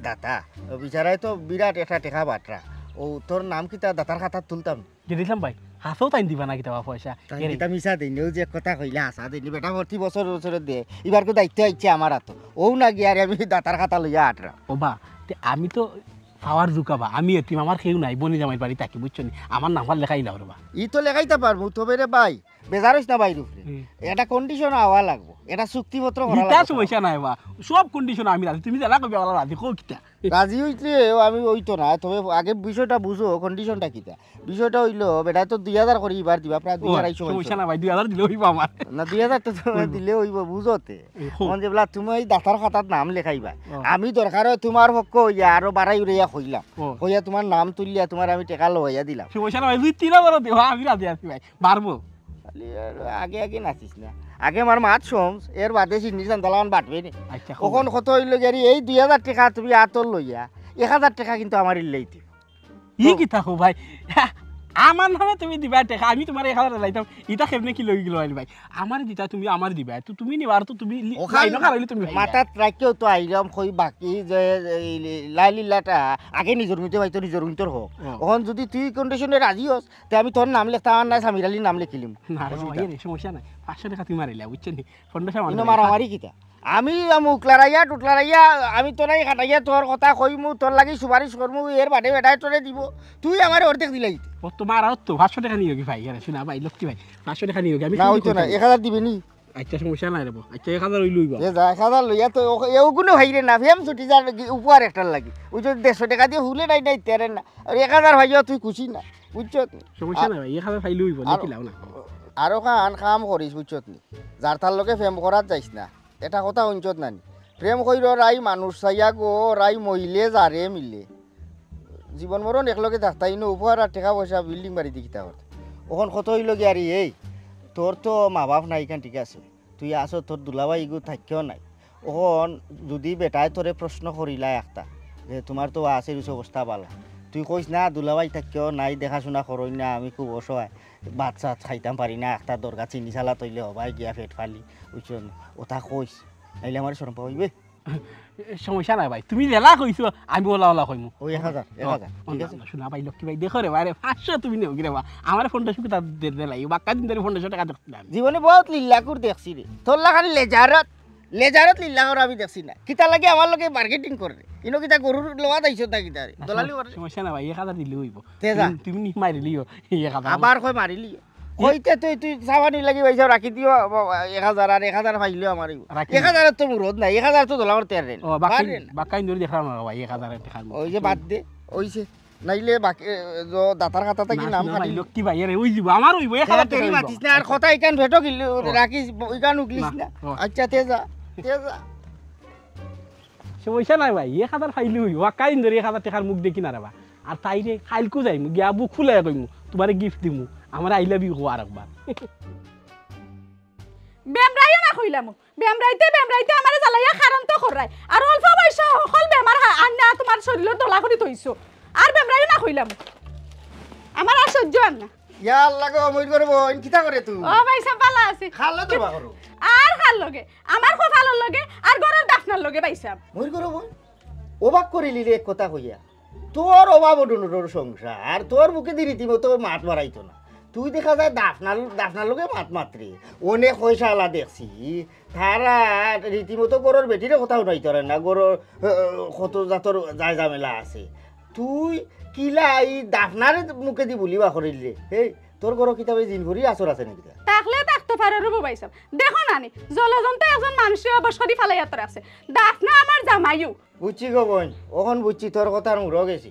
দাতা, ও বিচারায় তো বিরাট একটা টেকা বাটরা। অউ তোর নাম কিতা দাতার খাতাত তুলতাম? গেছিলাম ভাই, হাছাউ তাইন দিবা না কিতা বা পয়সা? তাইন এরে। কিতা মিছা দেইন, অউ যে এক কথা কইলা হাছা দেইন, বেটা প্রতি বছর বছর দে, ইবারকু দায়িত্ব আইছে আমার আতো। অউ না গিয়া রে আমি দাতার খাতা লইয়া আটরা। ও বা, তে আমি তো পাওয়ার জুকা বা, আমি এতিম, আমার কেউ নাই, বনি জামাইর বাড়ি থাকি, বুঝছো নি? আমার নাম্বার লেখাই না রে বা। ই তো লেখাইতা পারমু, তবে রে ভাই, বেজার অইস না ভাইর উপরে। হুম। একটা কন্ডিশন আওয়া লাগবো, একটা চুক্তিপত্র করা ইতা লাগবো। সমস্যা নাই বা, সব কন্ডিশন আমি রাজি, তুমি যেলা কইবা ওলা রাজি, কও কিতা? রাজি অইলে আমি অইতো না, তবে আগে বিষয়টা বুঝো, কন্ডিশনটা কিতা? বিষয়টা অইলো, বেটায় তো দুই হাজার করি ইবার দিবা, প্রায় দুই আড়াইশো সমস্যা না ভাই, দুই হাজার দিলে অইবো আমার। না, দুই হাজার তো তোমার দিলে অইবো, বুঝো তে। অখন যেবলা তুমি এই দাতার খাতাত নাম লেখাইবা, আমি দরকার অয় তোমার পক্ষ অইয়া আরো বাড়াই উড়াইয়া কইলাম, কইয়া তোমার নাম তুলিয়া তোমার আমি টেকা লওয়াইয়া দিলাম। সমস্যা না ভাই, তুই তিন হাজারও দেওয়া, আমি রাজি আছি ভাই, পারবো। খালি আর আগে আগে নাচিস না, আগে আমার মাত শোন, এর বাদে সিন্নি চান্দালান বাটবে নি। আচ্ছা, অখন কথা অইলো গিয়ারি, এই দুই হাজার টেকা তুমি আতর লইয়া এক হাজার টেকা কিন্তু আমার ইল্লেই দিও। ই কিতা কও ভাই? আমার নামে তুমি দিবা টেকা, আমি তোমার এক হাজার দিলাইতাম, ইটা কেমনে কি লই গেল আইল ভাই? আমারে দিতা তুমি, আমার দিবা, তো তুমি নিবার তো তুমি লি-, অখান লাইনো খারাইলে তুমি ভাই। মাথাত রাখিও তো আইলাম, কই বাকি যে এই লি-, লাইলিল্লাটা আগে নিজর মধ্যে ভাই তো নিজর মধ্যে হোক। অখন যদি তুই কন্ডিশনে রাজি হস, তে আমি তোর নাম লেখতাম, আর না সামির আলীর নাম লেখিলিম। না রে বাবা, ইয়ে রে, সমস্যা নাই, পাঁচশো টেকা তুমি মারিলা, বুঝছো নি? পনেরোশো ইনো মারামারি কিতা? আমি মুখ লড়াইয়া টুট লড়াইয়া আমি তোরাই খাটাইয়া তোর কথা কইমু, তোর লাগি সুপারিশ করমু, এর বাদে বেটায় তোরে দিব, তুই আমারে অর্ধেক দিলাই। ও তোমার আর তো পাঁচশো টেকা নিও কি ভাই? আরে শোনা ভাই, লক্ষ্মী ভাই, পাঁচশো টেকা নিও কি? আমি না, অইতো না, এক হাজার দিবে নি। আচ্ছা, সমস্যা নাই রে বা। আচ্ছা, এক হাজার অইলো অইবো। এ যা, এক হাজার লইয়া তো ও-, এ ওগুনে ভাইরে না, ফেম ছুটি যার কি উপহার একটার লাগি। ওই যে দেড়শো টেকা দিয়া হুলে নাই, নাই তেরে না। আর এক হাজার ভাইয়া তুই খুশি না, বুঝছো নি? সমস্যা নাই ভাই, এক হাজার পাইলে অইবো, আর-, দেখি লাও না। আরো খান কাম করিস, বুঝছো নি? যার তার লগে প্রেম করাত যাইস না। এটা কথা হুনছত নানি? প্রেম কইরো রাই মানুষ চাইয়া গো, রাই মইলে যারে মিলে। জীবন মরণ একলগে থাকতা, ইনো উপহার আর টেকা পয়সা বিল্ডিং বাড়ি দি কিতা করতা? অখন কত অইলো গিয়া রে, এই তোর তো মা বাপ নাই, ইখান ঠিক আছে, তুই আছো, তোর দুলাভাই ইগু থাকিও নাই। অখন যদি বেটায় তোরে প্রশ্ন করিলা একটা যে তোমার তো আছে রুচ অবস্থা বালা, তুই কইস না দুলাভাই থাকিও নাই, দেখাশোনা করইন না, আমি খুব অসহায়, ভাত চাত খাইতাম পারি না, একটা দরকার চিনি চালা তইলে হবাই গিয়া পেট ফালি, বুঝছো নি? ওটা কইস, নাইলে আমার শরম পাওয়া অইবে। সমস্যা নাই ভাই, তুমি যেলা কইছো আমি ওলা ওলা কইমু। ওই এক হাজার, এক হাজার, ও, ঠিক আছে? না, শোনা ভাই, লক্ষ্মী ভাই, দেখো রে ভাই, রে, পাঁচশো তুমি নেও কি রে বা? আমার পনেরোশো কিতা দে-, দিলাই, বাক্কা দিন ধরে পনেরোশো টেকা দেখছিলাম। জীবনে বহুত লীলাকুর দেখছি রে, তোর লাখান লেজারত, লেজারত লীলাকুর আমি দেখছি না। কিতা লাগে আমার লগে মার্কেটিং করে রে? ইনো কিতা গরুর লোয়া দাইছো না কিতা রে? না, দলালি করে রে? সমস্যা না ভাই, এক হাজার দিলে অইবো। তে যা। তুমি, তুমি নি মারিলিও, এক হাজার। আবার কয় মারিলিও। কইতে তুই, তুই সাবানি লাগি পয়সা রাখি দিও, বাবা, এক হাজার আর এক হাজার পাইলেও আমার অইবো। রাখি এক হাজার তো মুরদ নাই, এক হাজার তো দলার তের রে। ও, বাক্কা, পার রে না। বাক্কা ইন্দুরি দেখলাম না ভাই, এক হাজার টেকার মতো। ওই যে বাদ দে, ওই যে, নাইলে বাকি, এ, জ-, দাতার খাতা থাকি না, নাম শোনা ভাই, কাটি। লক্ষ্মী ভাই, আরে, ওই দিব, আমার অইবো, এক হাজার তেরি টেকা অইবো। মাতিস না, আর কথা ইখান ভেটো গিল, ও। রাখিস, ইখান উগলিস না, না। ও। আচ্ছা, তে যা, তে যা। সমস্যা নাই ভাই, এক হাজার পাইলে অইবো, বাক্কা ইন্দুরি এক হাজার টেকার মুখ দেখি না রে বা। আর তাইরে কাইলকু যাইমু, গিয়া বুক ফুলাইয়া কইমু, তুমারে গিফট দিমু, আমারে I love you কও আরেকবার। বেমরাইও না কইলাম, বেমরাইতে বেমরাইতে আমারে জ্বালাইয়া কারণ তো কররায়। আর অল্প বয়সে হকল বেমার হা-, আনিয়া তুমার শরীরর দলা করি থইছো। আর বেমরাইও না কইলাম, আমার আর সহ্য অর না। ইয়া আল্লাহ গো, মইর করবো, ইন কিতা করে তুই? ও ভাইসাব, ভালা আছি। খালো তো বা করো। আর কার লগে? আমার কপালর লগে, আর ঘরর দাফনার লগে ভাইসাব। মইর করবো? অবাক করিলি রে এক কথা কইয়া। তোর অভাব অনটনর সংসার, তোর মুখেদি রীতিমতো মাত বারাইতো না। তুই দেখা যায় দাফনার, দাফনার লগে মাত মাতরে। অনেক পয়সাআলা দেখছি, তারা রীতিমতো ঘরর বেটিরে কথা হুনাইতো পারে না, ঘরর, আহ, কত জাতর যায় ঝামেলা আছে। তুই কিলা ই দাফনার মুখেদি বুলি বার করিলি রে? হেই, তোর ঘরো কিতা জিন-পরির আসর আছে নাকি? থাকলে থাকতো পারে রে বা ভাইসাব। দেখো নানি, জলজন্ত একজন মানুষরে অবশ করি ফালাইয়া তো রাখছে। দাফনা আমার জামাইও। বুঝছি গো বইন, অখন বুঝছি তোর কথার মুরো গেছি।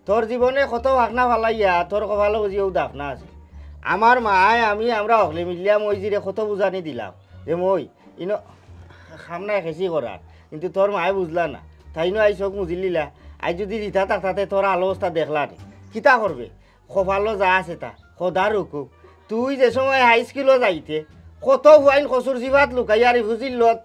তোর জীবনে কত ভাগনা ফালাইয়া তোর কপালো বুঝি অউ দাফনা আছে। আমার মায় আমি আমরা হকলে মিলিয়া মইজিরে কত বুঝানি দিলাম যে মই ইনো কাম নাই খেছি করার, কিন্তু তোর মায় বুঝলা না। তাইনও আইজ চউখ মুজিলিলা, আইজ যুদি দিতা থাকতা তে তোর হাল অবস্থা দেখলা নি। কিতা করবে? কপালো যা আছে তা, খোদার হুকুম। তুই যে সময় হাই স্কুলো যাইতে, কত পুয়াইন কচুর জিবাত লুকাইয়া রিফুজির লত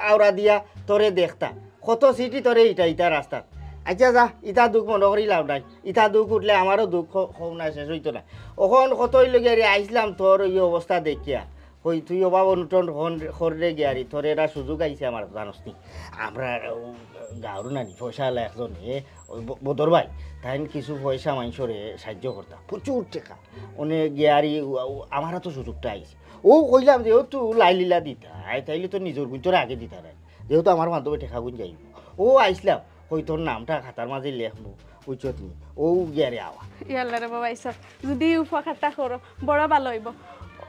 আওরা দিয়া তোরে দেখতা, কত চিঠি তোরে ইটা ইটা রাস্তাত। আচ্ছা যা, ইতা দুখ মনো করি লাভ নাই, ইতা দুখ উঠলে আমারও দুখ ক-, কম নাই, শেষ অইতো না। অখন কত অইলো গিয়া রে, আইছলাম তোর ই অবস্থা দেখিয়া। কই তুই অভাব অনটন হন-, কররে গিয়া রে, তোর এরা সুযোগ আইছে আমার, জানোস নি? আমরা, ও, গাঁওর নানি, পয়সাআলা একজনে, ওই ব-, বদর ভাই, তাইন কিছু পয়সা মাইনষরে সাইয্য করতা, প্রচুর টেকা। অনে গিয়া রে, ও, ও, আমার তো সুযোগটা আইছে। অউ কইলাম যে, ও তো লাইলিলা দিতা, আই তাইলে তো নিজর গুইন্তরে আগে দিতা নায়। যেহেতু আমার বান্ধবে টেকা গুইন যাইবো। অউ আইছলাম, কই তোর নামটা খাতার মাঝে লেখমু, বুঝছত নি? অউ গিয়া রে আওয়া। ইয়াল্লা রে বা ভাইসাব, যুদি উপকারটা করো, বড় ভালা অইবো।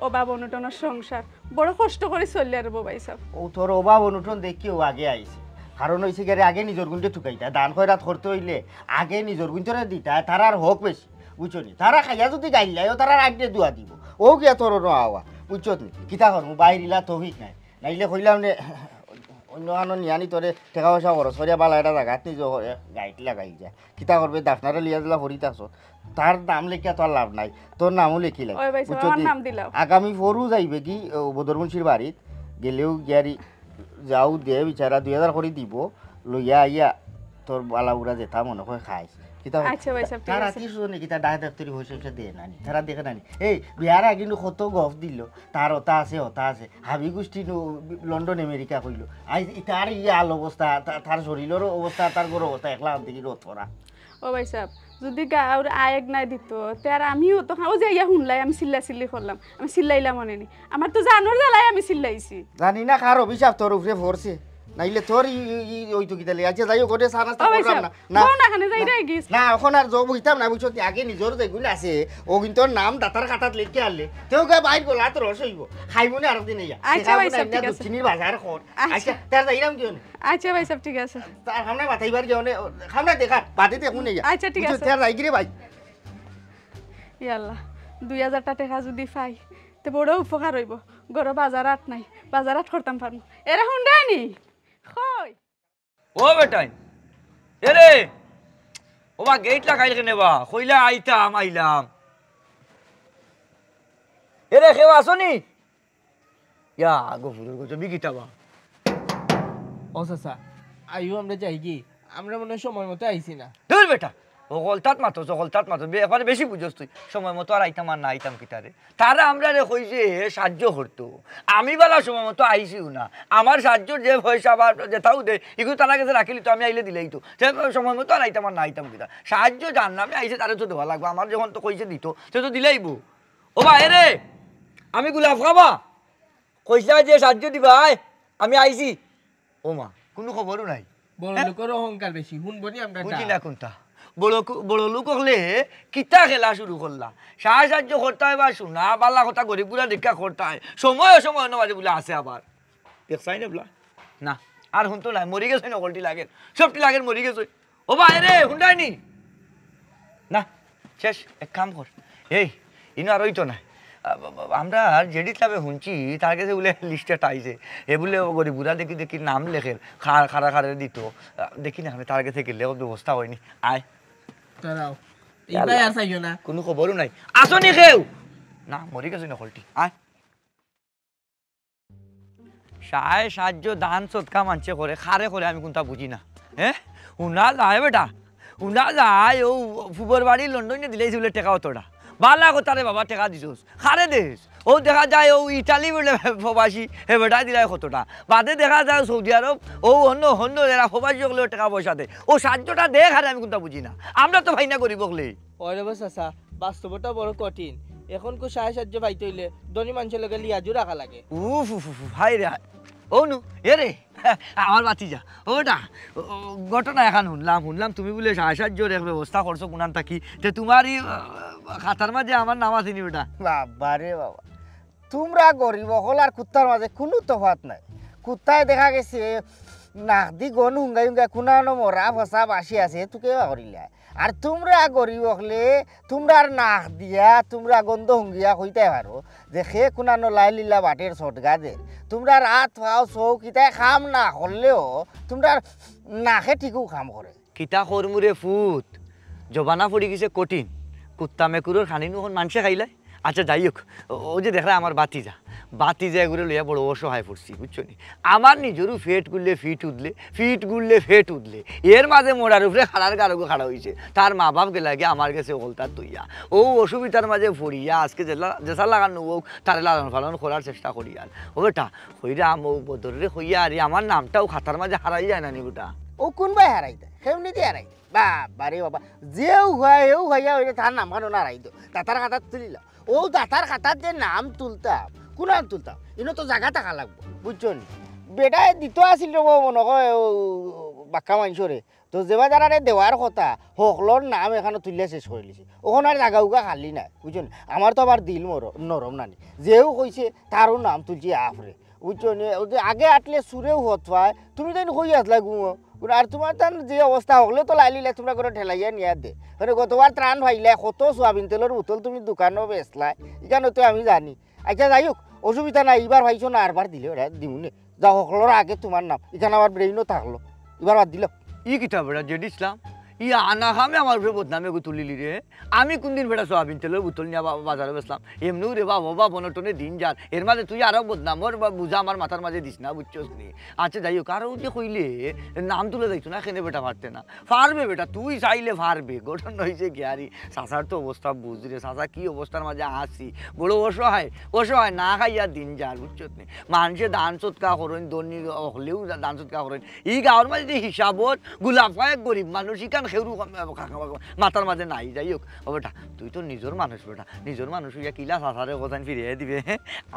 অভাব অনটনর সংসার, বড় কষ্ট করি চললে রে বা ভাইসাব। অউ তোর অভাব অনটন দেখিয়া অউ আগে আইছে। কারণ অইছে গিয়া রে, আগে নিজর গুইন্তরে তুকাইতা, দান খয়রাত করতে অইলে আগে নিজর গুইন্তরে দিতা, তারার হক বেশি, বুঝছো নি? তারা খাইয়া যুদি গাইল্লায়ও, তারার আড্ডে দুয়া দিবো, অউ গিয়া তোর অনো আওয়া, বুঝছো নি? কিতা করমু, বাইর ইলা তৌফিক নাই, নাইলে কইলাম নে, অইন্য কানো নিয়া নি তোরে টেকা পয়সা খরচ করিয়া বালা একটা জাগাত নিজর গাইট লাগাই যায়। কিতা করবে, দাফনারে লইয়া দিলা ফরি থাকছত, তার নাম লেখিয়া তো আর লাভ নাই, তোর নামও লেখিলাই। ওই ভাই সাহেব, বুঝছো আমার নি? নাম দিলাও। আগামী পরু যাইবে কি, ও, বদর মুন্সির বাড়িত, গেলেও গিয়ারি যাও দে বিচারা দুই হাজার করি দিব, লইয়া আইয়া তোর বালা উড়া যেতা মনে হয় খাইস। কিতা আচ্ছা ভাই সাহেব, ঠিক তারা আছে। কি শুনে কিতা ডাক ডাক্তারি হইছে, হইছে দে নানি, তারা দেখে নানি। এই বিয়ার আগে কিন্তু কত গফ দিল, তার ওতা আছে, ওতা আছে, হাবি গোষ্ঠী নু লন্ডন আমেরিকা কইল। আই তার ইয়ে আল অবস্থা, তা- তার শরীরের অবস্থা, তার ঘর অবস্থা, একলা আনতে কি রথরা। ও ভাই সাহেব, যদি গাঁওর আয়েক নাই দিত, তে আর আমিও তো ও যে ইয়া শুনলাই, আমি চিল্লা চিল্লি করলাম, আমি চিল্লাইলাম মনে নি, আমার তো জানোর জ্বালায় আমি চিল্লাইছি। জানি না কার অভিশাপ তোর উপরে পড়ছে, নাইলে তোর ই- ই- ই- ওই তো কিতা লে। আচ্ছা যাই হোক, ওরে চা নাস্তা ও ভাই করলাম সাহেব, না। না। বউ না খানে যাই রে গিস। না, এখন আর যাও বইতাম না, বুঝছো নি? আগে নিজর যেগুন আছে, ও কিন্তু ওর নাম দাতার খাতাত লেখে আনলে, তেও গা বাইর গলাত রস হইব। খাইব না আরেকদিন ইয়া। আচ্ছা দেখা ভাই হইব না, সাহেব, এমনি ঠিক আছে। দুধ চিনির বাজার কর। আচ্ছা। আচ্ছা, তার যাইলাম কি হনে? আচ্ছা ভাই সাহেব, ঠিক আছে। তার সামনে মাথাইবার কি হনে? সামনে দেখার, বাদে দেখুন ইয়া। আচ্ছা, ঠিক বুঝছো? আছে। তার যাই গিরে ভাই। ইয়া আল্লাহ, দুই হাজারটা টেকা যদি পাই, তে বড় উপকার হইব। ঘরো বাজার আট নাই, বাজার আট করতাম পারমু। এরা হুন্ডানি? কই? ও বেটাইন, এরে, ও বা গেট লাগাইল কেনে বা? কইলা আইতাম, আইলাম। এরে, কেউ আছো নি? ইয়া, গফুরের গজবি কিতা বা? ও চাচা, আইও আমরা যাই কি? আমরা মনে হয় সময় মতো আইছি না। ধুর বেটা, হকলতাত মাতো, হকলতাত মাতো, বে-, একবারে বেশি বুঝস তুই। সময় মতো আর আইতাম আর না আইতাম কিতা রে? তারা আমরারে কইছে সাহায্য করতো। আমি বালা সময় মতো আইছিও না। আমার সাহায্যর যে পয়সা বা যেতাউ দেয়, ইগু তারা গেছে রাখিলিতো, আমি আইলে দিলাইতো। তে সময় মতো আর আইতাম আর না আইতাম কিতা? সাহায্য যার নামে আইছে, তারে তো দেওয়া লাগবো। আমার যখন তো কইছে দিতো, তে তো দিলাইবো। ও বা, এরে, আমি গোলাপ খাবা। কইছিলা যে সাহায্য দিবায়, আমি আইছি। ও মা, কুনু খবরও নাই। বড় লোকর অহংকার বেশি, হুনবো নি আমরা বুঝি না। না কুনটা। বড় কু-, বড় লোক অকলে কিতা খেলা শুরু করলা? সাহায্য সাহায্য করতায় বা শুনা, বালা কথা গরিব গুলা দেখা করতায়। সময় অসময় অন্য মাঝে বুলে আছে আবার। দেখছাই না বুলা? না, আর হুনতো নাই, মরি গেছে নকলটি লাগের। সবটি লাগের মরি গেছে। ও বা, এরে, হুন্ডাইনি। না, শেষ, এক কাম কর। এই, ইনো আর অইতো না। আ, ব-, ব-, আমরা আর জেডি ক্লাবে হুনছি, তার গেছে বুলে লিস্ট একটা আইছে। হে বুলে ও গরিব বুড়া দেখি দেখি নাম লেখের, খার-, খারা খারে দিত। আ, দেখি না, তার গেছে গেলে ওর ব্যবস্থা হয়নি। আয়। দাঁড়াও। ইয়াল্লা। ইবায় আর চাইও না। কুনু খবরও নাই। আসো নি কেউ? না, মরি গেছে নকলটি। আয়। সাহায্য সাহায্য দান সদকা মানষে করে, খারে করে আমি কুনটা বুঝি না। হ্যাঁ? হুনা যায় বেটা, হুনা যায়, ও ফুবর বাড়ি লন্ডনে দিলাইছে বুলে টেকা অতটা। বালা কথা রে বাবা, টেকা দিছস, খারে দেস। ও দেখা যায় ও ইটালি বুলে প্রবাসী, হে বেটা দিলাই কতটা। বাদে দেখা যায় সৌদি আরব, ও অন্য অন্য এরা প্রবাসী অকলে টেকা পয়সা দেয়। ও সাহায্যটা দে খারে আমি কুনটা বুঝি না। আমরা তো পাই না গরিব অকলে। ওরে বা চাচা, বাস্তবতা বড় কঠিন। এখন কু সাহায্য সাহায্য পাইতে অইলে ধনী মানষর লগে লিয়াজু রাখা লাগে। উফ, উফ, উফ, উফ, হায় রে হায়। ও নু, এ রে, আমার ভাতিজা। ও বেটা, ও, ও, ঘটনা এখান হুনলাম, হুনলাম তুমি বুলে সাহায্য সাহায্যর এক ব্যবস্থা করছো কুনান থাকি। তে তুমার ই, আ, খাতার মাঝে আমার নাম আছে নি বেটা? বাবা রে বাবা, তুমরা গরিব অকল আর কুত্তার মাঝে কুনু তফাত নাই। কুত্তায় দেখা গেছে নাকদি গন হুঙ্গাই হুঙ্গাই কুনানো মরা ফসা বাসি আছে, তুকে বা করিলা। আর তুমরা গরিব অকলে, তুমরার নাক দিয়া, তুমরা গন্ধ হুঙ্গিয়া কইতায় পারো যে হে কুনানো লাইলিল্লা বাটের সটগাদের। তুমরার আত পাও চউখ ইতায় কাম না করলেও, তুমরার নাকে ঠিকউ কাম করে। কিতা করমু রে ফুত, জমানা পড়ি গেছে কঠিন। কুত্তা মেকুরর খানি নু অখন মানষে খাইলায়। আচ্ছা, যাই হোক, ও, ও যে দেখরা আমার ভাতিজা, ভাতিজা এগুরে লইয়া বড় অসহায় পড়ছি, বুঝছো নি? আমার নিজরও ফেট গুললে ফিট উদলে, ফিট গুললে ফেট উদলে। এর মাঝে মরার উপরে খাড়ার গারগো খাড়া অইছে। তার মা বাপ গেলা গিয়া আমার গেছে অকলতা থইয়া। ও অসুবিধার মাঝে পড়িয়া আজকে যেলা-, যেসা লাগান অউক, তারে লালন পালন করার চেষ্টা করিয়ার। ও বেটা, কইরাম ও বদররে কইয়া, আরে আমার নামটাও খাতার মাঝে হারাই যায় না নি বেটা? ও কুনবায় হারাইতা? কেমনিদি হারাইতা? বাবা রে বাবা, যেউ হয়, এউ হইয়া অইলে তার নাম খানো না হারাই দেও। দাতার খাতাত তুলিলা। ও দাতার খাতাত যে নাম তুলতাম, কুনান তুলতাম? ইনো তো জাগা থাকা লাগবো, বুঝছো নি? বেটায় দিত আছিল রে, ও মনে হয়, ও বাক্কা মানষরে। তো যেবা যারারে দেওয়ার কথা, হকলর নাম এখানো তুলিয়া শেষ করিলিছে। অখন আর জাগা উগা খালি নাই, বুঝছো নি? আমার তো আবার দিল মর-, নরম নানি। যেউ কইছে, তারও নাম তুলছি আফরে। বুঝছো নি? ওই যে আগে আটলে চুরেও হত পায়, তুমি তাইন কই আছলা ঘুমো? আর তুমার তান যে অবস্থা, হকলে তো লাইলিলা তুমরা ঘরো ঠেলাইয়া নিয়া দে। মানে গতবার ত্রাণ পাইলা, কত সোয়াবিন তেলর বোতল তুমি দোকানো বেচলা, ইখানো তো আমি জানি। আচ্ছা, যাই হোক, অসুবিধা নাই, ইবার পাইছো না, আরবার দিলে ওরা দিমুনে। যাও, হকলর আগে তুমার নাম, ইখান আমার ব্রেইনও থাকলো, ইবার বাদ দিলাম। ই কিতা বেটা জেড ইসলাম, ই আনা খামে আমার উপরে বদনামে গো তুলিলি রে। আমি কুনদিন বেটা সয়াবিন তেলর বোতল নিয়া বা-, বাজারো বেচলাম? এমনেউ রে বাবা, বাবা, অনটনে দিন যার, এর মাঝে তুই আরো বদনামর বা-, বুঝা আমার মাথার মাঝে দিস না, বুঝছস নি? আচ্ছা, যাই হোক, আর অউ যে কইলে নাম তুলা যাইতো না, কেনে বেটা পারতে না? পারবে বেটা, তুই চাইলে পারবে। ঘটনা অইছে কি, আরে চাচার তো অবস্থা বুঝ রে, চাচা কি অবস্থার মাঝে আছি, বড় অসহায়, অসহায়, না খাইয়া দিন যার, বুঝছস নি? মানষে দান সদকা করইন, ধনী হকলেউ দান সদকা করইন, ই গাঁওর মাঝে যে হিসাবত গোলাপ খায় এক গরিব মানুষ, ইখান কেউর মাথার মাঝে নাই। যাই হোক, ও বেটা, তুই তো নিজর মানুষ বেটা, নিজর মানুষ অইয়া কিলা চাচারে কথাইন ফিরাইয়া দিবে,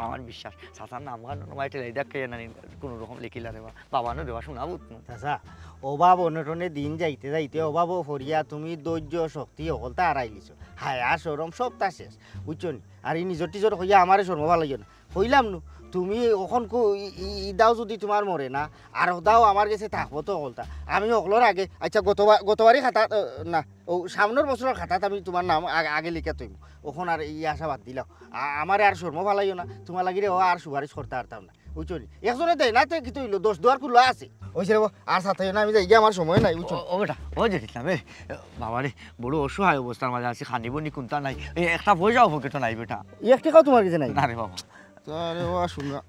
আমার বিশ্বাস। চাচার নাম গান নমাই ঠেলাই দেখ খাইয়া নানি কোনো রকম লেখিলা রে বা, বাবা নু রে বা, শোনা বুঝ নু। চাচা, অভাব অনটনে দিন যাইতে যাইতে অভাবও ফরিয়া তুমি ধৈর্য শক্তি হকলতা হারাইলিছো, হায়া শরম সবতা শেষ, বুঝছো নি? আর ই নিজর টিজর কইয়া আমারে শরম পালাইও না। কইলাম নু, তুমি অখন কো-, ই-, ই-, ইদাও যুদি তুমার মরে না, আর অদাও আমার গেছে থাকবো তো হকলতা। আমি হকলর আগে, আচ্ছা, গতবা-, গতবারই খাতা, আহ, না, অউ সামনর বছরর খাতাত আমি তুমার নাম আগে, আগে লিখা থইমু। অখন আর ই আশা বাদ দিলাও। আ-, আমারে আর শরম পালাইও না, তুমার লাগিরে অউ আর সুপারিশ করতা পারতাম না। বুঝছো নি? একজনে দেয় না, তে কিতা অইলো? দশ দুয়ার খুলা আছে। অইছে রে বা, আর সাতাইও না, আমি যাইগি, আমার সময় নাই, বুঝছো? ও, ও বেটা, ও জেঠিস না বে। বাবা রে, বড় অসহায় অবস্থার মাঝে আছি, খানি বনি কুন্তা নাই। এ, একটা পয়সাও পকেটো নাই বেটা। এক টেকাও তুমার গেছে নাই? না রে বাবা। আরে ও শুনরা।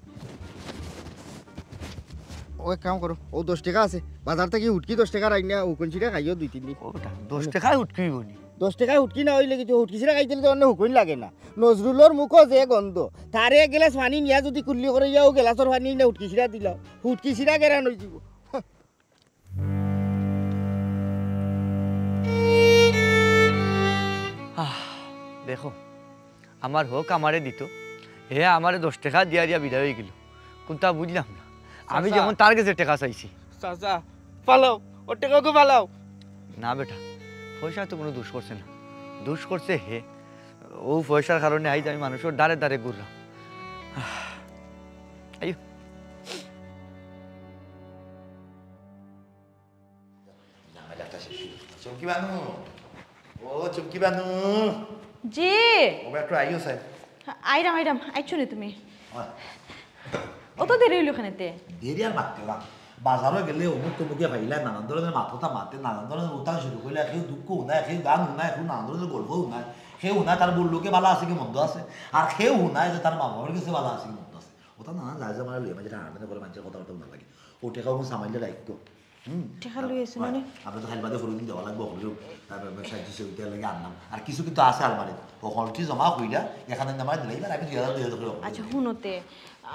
ও এক কাম করো, অউ দশ টেকা আছে, বাজার থাকি হুটকি দশ টেকা রাইন না, হুকন ছিটা খাইও দুই তিন দিন। ও বেটা, দশ টেকায় হুটকি অইবো নি? দশ টেকায় হুটকি না অইলে কিতা, হুটকি ছিটা খাইতে অইলে তো অন্য হুকন লাগে না। নজরুলর মুখো যে গন্ধ, তারে এক গেলাস পানি নিয়া যুদি কুল্লি করিয়া অউ গেলাসর পানি না হুটকি ছিটা দিলাও, হুটকি ছিটা গেরান অইযিবো। আহ, দেখো, আমার হক আমারে দিতো, হে আমারে দশ টেকা দিয়া দিয়া বিদায় অইগেলো, কুন্তা বুঝলাম না। আমি চাচা। যেমন তার গেছে টেকা চাইছি। চাচা, ফালাও, অউ টেকাগু ফালাও। না বেটা, পয়সায় তো কুনু দুষ করছে না, দুষ করছে হে। অউ পয়সার কারণে আইজ আমি মানষর দ্বারে দ্বারে ঘুররাম। আইও। ঝামেলাটা শেষ অইলো। চুমকি বানু, ও চুমকি বানু। জি। ও বা একটু আইও চাই। আইরাম, আইরাম, আইছো নি তুমি? অয়। অত দেরি অইলো কেনে তে? দেরি আর মাততে না। বাজারো গেলে অমুক তমুকে পাইলা, নানান ধরনের মাত-কথা মাতে, নানান ধরনের উতান শুরু করলে, কেউ দুঃখ হুনায়, কেউ গান হুনায়, কেউ নানান ধরনের গল্প হুনায়, কেউ হুনায় তার বউর লগে ভালা আছে কি মন্দ আছে, আর কেউ হুনায় যে তার মা বাবার গেছে ভালা আছে কি মন্দ আছে। অতা নানান যায় যে আমার লইয়া মাঝে টানাটানি করে মানষর কথাবার্তা হুনা লাগে। অউ টেকা অখন সামাইলে রাখিও। হুম। টেকা লই আইছো অয়, মানে? আমরা তো খালি বাদে পরদিন দেওয়া লাগবো, হলেও তার ব্যাপারে সাহায্য সহযোগিতা লাগে আনলাম। আর কিছু কিন্তু আছে আলমারিত, অখন কি জমা কইলা, এখানে আমার দিলাই, আর আমি দুই হাজার, দুই হাজার করে আচ্ছা, হুনো তে,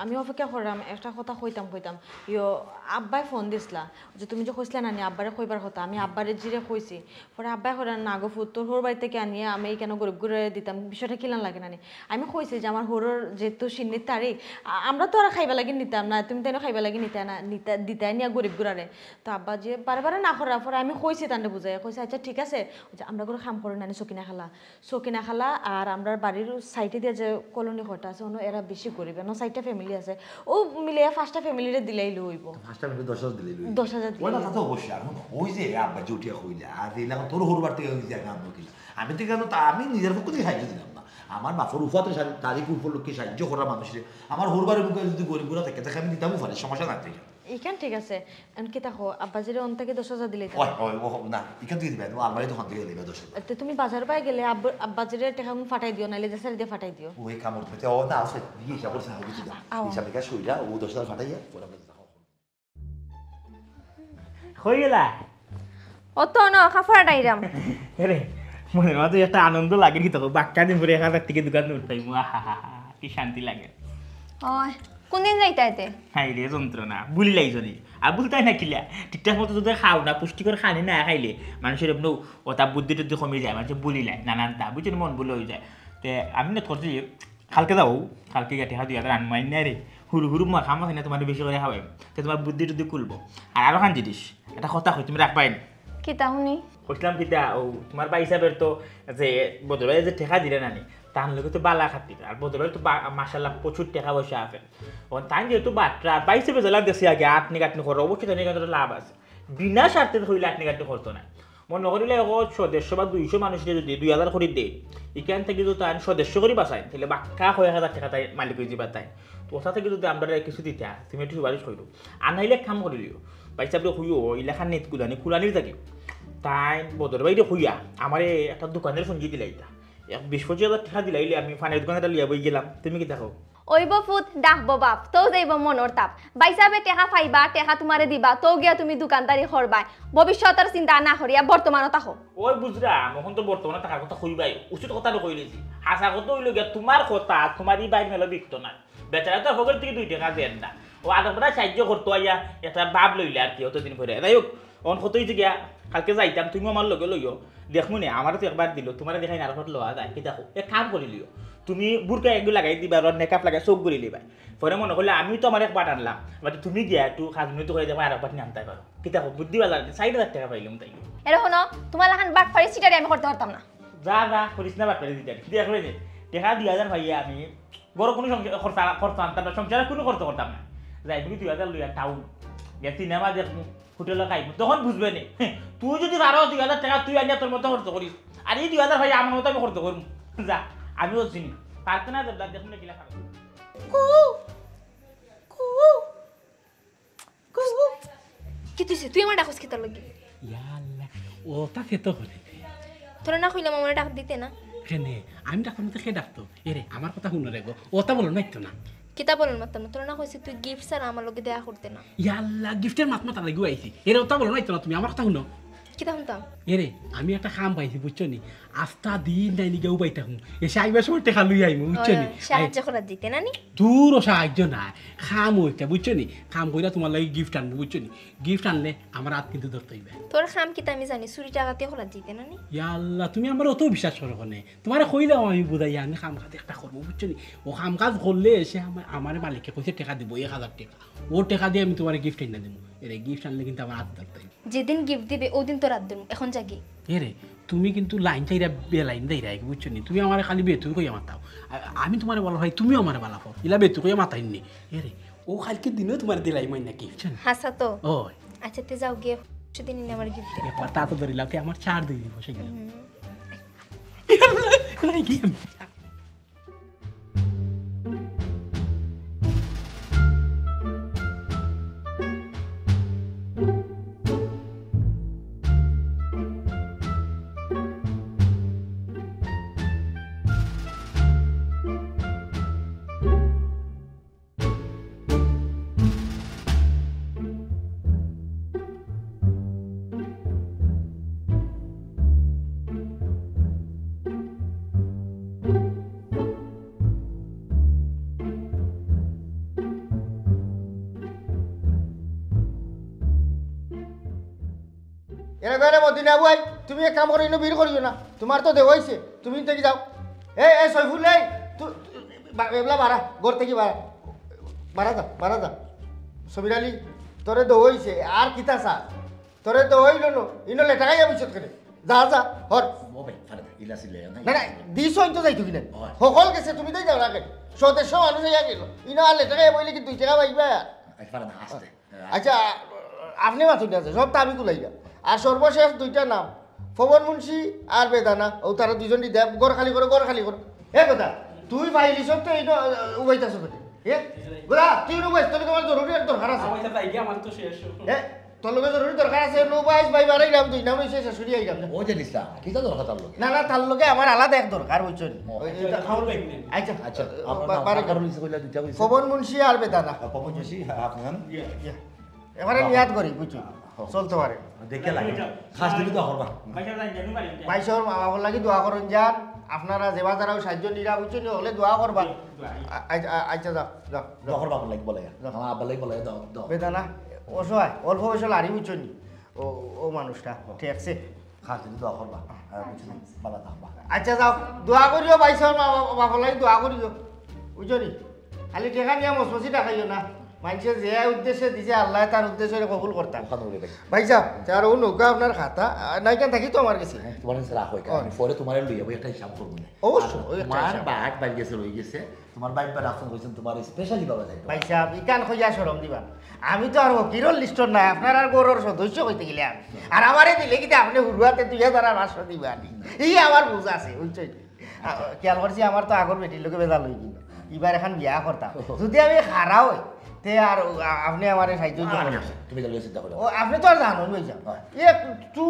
আমি অপেক্ষা কররাম, একটা কথা কইতাম, কইতাম। ইয়ো, আব্বায় ফোন দিছলা, যে তুমি যে কইছলা না নি, আব্বারে কইবার কথা, আমি আব্বারে জিরে কইছি। পরে আব্বায় কইরা, "না গো ফুত, তোর হউর বাড়ি থাকি আনিয়া আমি কেনে গরিব গুরারে দিতাম, বিষয়টা কিলান লাগে না নি?" আমি কইছি যে, "আমার হউরর যেহেতু শিন্নির তারিখ, আ-, আমরা তো আর খাইবার লাগি নিতাম না, তুমি তাইনও খাইবার লাগি নিতায় না, নিতা-, দিতায় নিয়া গরিব গুরারে।" তো আব্বা যে বারে বারে না করার পরে আমি কইছি তানরে বুঝাইয়া, কইছে, "আচ্ছা ঠিক আছে।" ওই যে আমরা ঘরো কাম করে নানি সকিনা খালা, সকিনা খালা আর আমরার বাড়ির সাইডে দিয়া যে কলোনি ঘরটা আছে, অনো এরা বেশি গরিব, অনো চাইরটা ফ্যামিলি আছে, অউ মিলাইয়া পাঁচটা ফ্যামিলিরে দিলাইলে অইবো। পাঁচটা ফ্যামিলি দশ হাজার দিলাইলে অইবো। দশ হাজার দিলাইলে অইবো। অউ তো অবশ্যই। আর হুনো, ওই যে আব্বা যে উঠিয়া কইলা, আর দিলাম তোর হউর বাড়ি থাকি ওই যে আনবো কিনা। আমি তো কেন তা আমি নিজর পক্ষ থাকি সাহায্য দিলাম না। আমার বাপর উফাতে তারিখ উপলক্ষে সাহায্য করা মানষরে, আমার হউর বাড়ির মুখে যুদি গরিব গুরা থাকে, তাকে আমি দিতামও পারি, সমস্যা নাই তো। ইখান ঠিক আছে। এখন কিতা কও, আব্বাজিরে অন থাকি দশ হাজার দিলাইতাম? ওই, ওই, ও, না, ইখান থাকি দিবা, তোমার আলমারি দোকান থাকি দিবা দশ হাজার। তে তুমি বাজার বায় গেলে আব্ব-, আব্বাজিরে টেকা ফাটাই দিও, নাইলে যে সারি দিয়া ফাটাই দিও। ওই কামড় দিতে, ও না, আছে, দিয়ে হিসাব করছে না, বুঝছি না। আও। হিসাব নিকাশ কইরা, ও দশ হাজার ফাটাইয়া, ওরা বলে, "যাও।" কই গেলা? অত ন, কাপড় আটাইরাম। আরে, মনের মাঝে একটা আনন্দ লাগে কি তখন, বাক্কা দিন পরে এক হাজার টেকা দোকান উঠাইমু, আহা হা হা, কি শান্তি লাগে। ওই, কোন দিন যাইতা এতে? হায় রে যন্ত্রণা, ভুলিলাই যদি। আর ভুলতায় না কিলা? ঠিকঠাক মতো যদি খাও না, পুষ্টিকর খানি না খাইলে, মানুষর এমনেও অতা বুদ্ধি টুদ্ধি কমি যায়, মানুষে ভুলিলায়, নানানতা, বুঝছো নি, মন ভুল অই যায়। তে আমি না করছি, কালকে যাও, কালকে গিয়া টেকা দুই হাজার আনমু, আইন্না রে, হুরু হুরু মাখা মাখা না তোমার বেশি করি খাওয়াইমু, তে তোমার বুদ্ধি টুদ্ধি খুলবো। আর আরো খান জিনিস, একটা কথা কই, তুমি রাখবায় নি? কিতা হুনি? কইছিলাম কিতা, ও তোমার ভাই সাবর তো যে বদর ভাইয়ে যে টেকা দিলা না নি, তান লগে তো বালা খাতির, আর বদর ভাই তো বা-, মাশাআল্লাহ প্রচুর টেকা পয়সা আছে। অখন তাইন যেহেতু বাটরা, ভাইসাবে যেলা দেখছি আগে আটনি কাটনি করে, অবশ্যই তাইন এখান লাভ আছে। বিনা স্বার্থে তো কইলে আটনি কাটনি করতো না। মনে করিলে এখন সদস্য বা দুইশো মানুষরে যদি দুই হাজার করি দেয়, ইখান থাকি যদি তাইন সদস্য করি বাঁচাইন, তাইলে বাক্কা কয়েক হাজার টেকা তাইন মালিক অইযিবা তাইন। তো ওটা থাকি যদি আমরারে কিছু দিতা, তুমি একটু সুপারিশ করিও। আর নাইলে এক কাম করিলিও, ভাইসাবরে কইও, ইলাখান নিত কুলানি, কুলানির থাকি। তাইন বদর ভাইরে কইয়া, আমারে একটা দোকানর পুঞ্জি দিলাইতা। এক বিশ পঁচিশ হাজার টেকা দিলাইলে আমি পানির দোকান একটা লইয়া বই গেলাম। তুমি কিতা কও? অইবো পুত, ডাকবো বাপ, তো যাইবো মনর তাপ। ভাইসাবে টেকা পাইবা, টেকা তুমারে দিবা, তো গিয়া তুমি দোকানদারি করবায়। ভবিষ্যতর চিন্তা না করিয়া বর্তমানো থাকো। ওই বুঝরাম, অখন তো বর্তমানো থাকার কথা কইবায়, উচিত কথা তো কইলিছি। হাছা কথা অইলো গিয়া, তুমার কথা, তুমার ই ভাইর মেলা বিকতো না। বেচারা তো পকেট থাকি দুই টেকা দেয় না। ও আদা প্রায় সাহায্য করতো আইয়া, একটা ভাব লইলে আর কি, অতদিন পরে। যাই হোক, অখন কত অইছে গিয়া, কালকে যাইতাম, তুমিও আমার লগে লইও। দেখমু নে, আমারে তো একবার দিলো, তুমারে দেখাই না, আরো লওয়া যায়, কিতা কও? এক কাম করিলিও, তুমি বুরকা এগু লাগাই দিবায়, আর নেকআপ লাগাই চউখ ঘুরি লিবায়। পরে মনে করিলে আমি তো আমার এক বাট আনলাম, বাট তুমি গিয়া একটু কাজ মিনতি করি দেখো, আর এক বাট নিয়া আনতায় পারো। কিতা কও? বুদ্ধি বালা, ষাইট হাজার টেকা পাইলাম তাইলে। এরে হুনো, তুমার লাখান বাটপারি চিটারি আমি করতে পারতাম না। যা, যা, করিস না বাটপারি চিটারি। দেখবে যে, টেকা দুই হাজার পাইয়া আমি ঘরো কুনু সংসার, খরচা, খরচা আনতাম না, সংসারে কুনু খরচা করতাম না। যাইমু গি দুই হাজার লইয়া টাউন, গিয়া সিনেমা দেখমু, হোটেলো খাইমু, তখন বুঝবে নে। তুই যদি বারো দুই হাজার টেকা তুই আনিয়া তোর মতো খরচ করিস, আর ই দুই হাজার পাইয়া আমার মতো আমি খরচ করমু। যা, আমিও চিনি। পারতে না দেবদার, দেখমু না কিলা খাবে। কু, কু, কু। কিতা অইছে? তুই আমারে ডাকস কিতার লাগি? ইয়া আল্লাহ, ওটা সে তো করে। তোরে না কইলাম আমারে ডাক দিতে না? কেনে? আমি ডাকতাম না তো কে ডাকতো? এরে, আমার কথা হুনো রে গো, ওটা বলো না একটু না। কিতা বলন মাততাম না? তোরে না কইছি তুই গিফট ছাড়া আমার লগে দেখা করতে না। ইয়া আল্লাহ, গিফটের মাত মাতার লাগিউ আইছি। এরে, ওটা বলো না একটু না তুমি, আমার কথা হুনো। কিতা হুনতাম? এরে, আমি একটা কাম পাইছি, বুঝছো নি? আস্তা দিন নাই নি গেউ বাইতা হুম। এসে আইবার সময় টেকা লই আইমু, বুঝছো নি? ওই, সাহায্য করার দিতে না নি? দূর, ও সাহায্য না। কাম ওইটা, বুঝছো নি? কাম কইরা তুমার লাগি গিফট আনমু, বুঝছো নি? গিফট আনলে আমার আত কিন্তু ধরতে অইবে। তোর কাম কিতা আমি জানি, চুরি ডাকাতি করার দিতে না নি? ইয়া আল্লাহ, তুমি আমারে অত বিশ্বাস করো কেনে? তুমারে কইলাম আমি বুঝাইয়া, আমি কাম কাজ একটা করমু, বুঝছো নি? ও কাম কাজ করলে এসে আমা-, আমারে মালিকে কইছে টেকা দিবো, এক হাজার টেকা। ও টেকা দিয়া আমি তুমারে গিফট আনিয়া দিমু। এরে, গিফট আনলে কিন্তু আমার আত ধরতে অইবে। যেদিন গিফট দিবে, ওদিন তোর আত ধরমু। এখন যাগি। এরে, তুমি কিন্তু লাইন চাইরা বেলাইন দেইরা, বুঝছো নি? তুমি আমারে খালি বেতু কইয়া মাতাও। আ-, আমি তুমারে বালা পাই, তুমিও আমারে বালা পাও। ইলা বেতু কইয়া মাতাইন নি। এরে, ও কালকে দিনেও তুমারে দিলাইমু আইনা গিফট। হাছা তো? ওই। আচ্ছা, তে যাও গিয়া, পরশু দিন আইনা আমারে গিফট দিও। একবার তা তো ধরিলাও, তে আমার চার দুই দিব, সেই গেল। হুম। এরে গো, এরে মদিনা বুয়াই, তুমি এক কাম করো, ইনো ভিড় করিও না, তুমার তো দেওয়া অইছে, তুমি ইন থাকি যাও। এ, এ সইফুল, এই, তু-, তু-, বা-, এবলা বারা, ঘর থাকি বারা, বারা যা, বারা যা। সমীর আলী, তোরে দেওয়া অইছে, আর কিতা চা? তোরে দেওয়া অইলো না, ইনো লেটা খাইয়া বইছত কেনে? যা, যা, হর। ও ভাই, ফারে দে, ইলা সিলে না। না, না, দিছো ইন তো যাইতো কিনা? ওই। হকল গেছে, তুমি তাই যাও না কেনে? সদস্য মানুষ আইয়া গেল, ইনো আর লেটা খাইয়া বইলে কি দুই টেকা পাইবা? আচ্ছা, ফারে দে, আস্তে। আচ্ছা, আপনে মাতুন আছে, সব তো আমি কুলাইবা। আর সর্বশেষ দুইটা নাম, পবন মুন্সি আর বেদানা, ও তারা দুইজন দি দেব, ঘর খালি করো, ঘর খালি করো। এ কথা, তুই পাইলিস তো এই তো, আহ, উবাইতাছ কথা। এ? গোদা, তুই উবাইস, তোর লগে আমার জরুরি এক দরকার আছে। আমার তো তাই গিয়া, আমার তো শেষ। এ? তোর লগে জরুরি দরকার আছে, নো বাইস, ভাই বাড়াইলাম, দুই নাম হইছে, শেষ করি আইলাম। ও জানিস না, কিতা দরকার তার লগে? না, না, তার লগে আমার আলাদা এক দরকার, বুঝছো নি? ও, ওই, আচ্ছা, ওই, খাওয়ার বাইক নেই। আচ্ছা, আচ্ছা, আহ, আপনার বা-, নাম, বারে আপনার নাম হইছে কইলা দুইটা কইছে। পবন মুন্সি আর বেদানা। আহ, পবন মুন্সি, হ্যাঁ, আপনার নাম? ইয়া। ইয়া। এবারে বাহ। নিয়াত করি, বুঝছো? হ্যাঁ। চলতে পারে। দেখে লাগে। খাস দিলি তো হরবা। ভাইসাব যাই, যাই, যাই। ভাইসাবর মা বাবার লাগি দোয়া করুন যান। আপনারা যে বাজারাও সাহায্য নিরা, বুঝছো নি? হলে দোয়া করবা। দোয়া। আ-, আ-, আ-, আচ্ছা, যাও, যাও, যাও। দোয়া করবা, আব্বার লাগি বলে। যাও। আমার আব্বার লাগি বলে, যাও, যাও। বেদানা, অসহায়, অল্প বয়সে লারি, বুঝছো নি? ও, ও মানুষটা, ও। ঠিক আছে? খাস দিলি দোয়া করবা। হ্যাঁ, বুঝছো নি? বালা থাকবা। আচ্ছা, যাও, দোয়া করিও, ভাইসাবর মা বাবা, বাবার লাগি দোয়া করিও। বুঝছো নি? খালি টেকা নিয়া মসমসি দেখাইও না। মানষে যে উদ্দেশ্যে দিছে, আল্লায় তার উদ্দেশ্যরে কবুল করতা। ওখানে উঠে ভাই। ভাইসাব, তে আর অউ নৌকা আপনার খাতা, আ, না, ইখান থাকি তো আমার গেছে। হ্যাঁ, তোমার গেছে রাখো, এখানে। অয়। আমি পরে তোমারে লইয়া বই একটা হিসাব করবো না। অবশ্যই, আর ওই একটা তোমার হিসাব। বাট বাইর গেছে, রই গেছে। তোমার বাইর বার রাখুন কইছেন, তোমার specially বাবা যাইতো। ভাইসাব, ইখান কইয়া শরম দিবা। আমি তো আর ফকিরর লিস্টর নায়, আপনারার ঘরর সদস্য কইতে গেলে আমি। আর আমারে দিলে কিতা আপনে হুরুয়াতে দুই হাজার আর পাঁচশো দিবা নি? ই আমার বুঝ আছে, বুঝছইন? আ, খেয়াল করছি, আমার তো আগর বেটির লগে বেজাল অই গেল। ইবার এখান বিয়া করতাম। যদি আমি খাড়া অই, তে আর, আ, আপনে আমারে সাহায্য না, করবেন। না, তুমি তাহলে চিন্তা করো। ও, আপনে তো আর জানইন, ভাইসাব। হ্যাঁ। একটু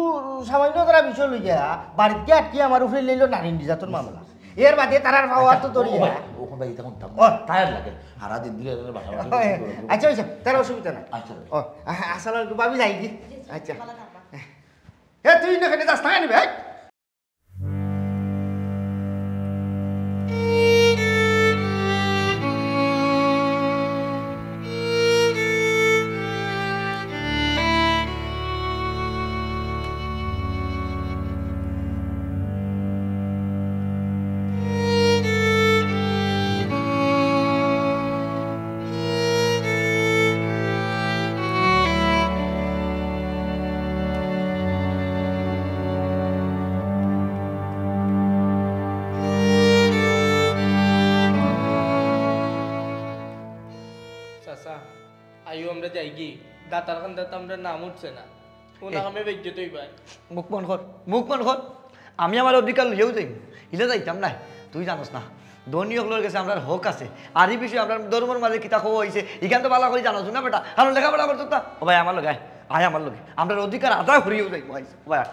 সামান্য তারা বিষয় লইয়া বাড়িত গিয়া আটকি আমার উপরে লইল নারী নির্যাতন মামলা। এর বাদে তারার পাওয়ার তো ও ধরিয়া। ভাই, ওখান থেকে তখন ও। টায়ার্ড লাগে। সারা দিন ধরে এরা বাসা বাসা করে করে। আচ্ছা, ভাইসাব, তার অসুবিধা নাই। আচ্ছা। ও, আ-, আসসালামু আলাইকুম, ভাবি যাই কি? আচ্ছা। ভালো থাকবা। এ, তুই না কেন যাস না কেন, ভাই? চাচা, আইও আমরা যাইগি। দাতার কান্দাত আমরার নাম উঠছে না। কোন এ। কামে বেজ্জত হইবায়? মুখ বন্ধ কর, মুখ বন্ধ কর। আমি আমার অধিকার লইয়াউ যাইমু। ইলা যাইতাম নায়। তুই জানোস না, ধনী অকলর গেছে আমরার হক আছে। আর ই বিষয়ে আমরার ধর্মর মাঝে কিতা কওয়া অইছে, ইখান তো ভালা করি জানোস না বেটা। কারণ লেখাপড়া করছস না। ও ভাই, আমার লগে আয়, আয় আমার লগে। আমরার অধিকার আদায় করিয়াউ যাইমু, আইস। ও ভাই, আয়।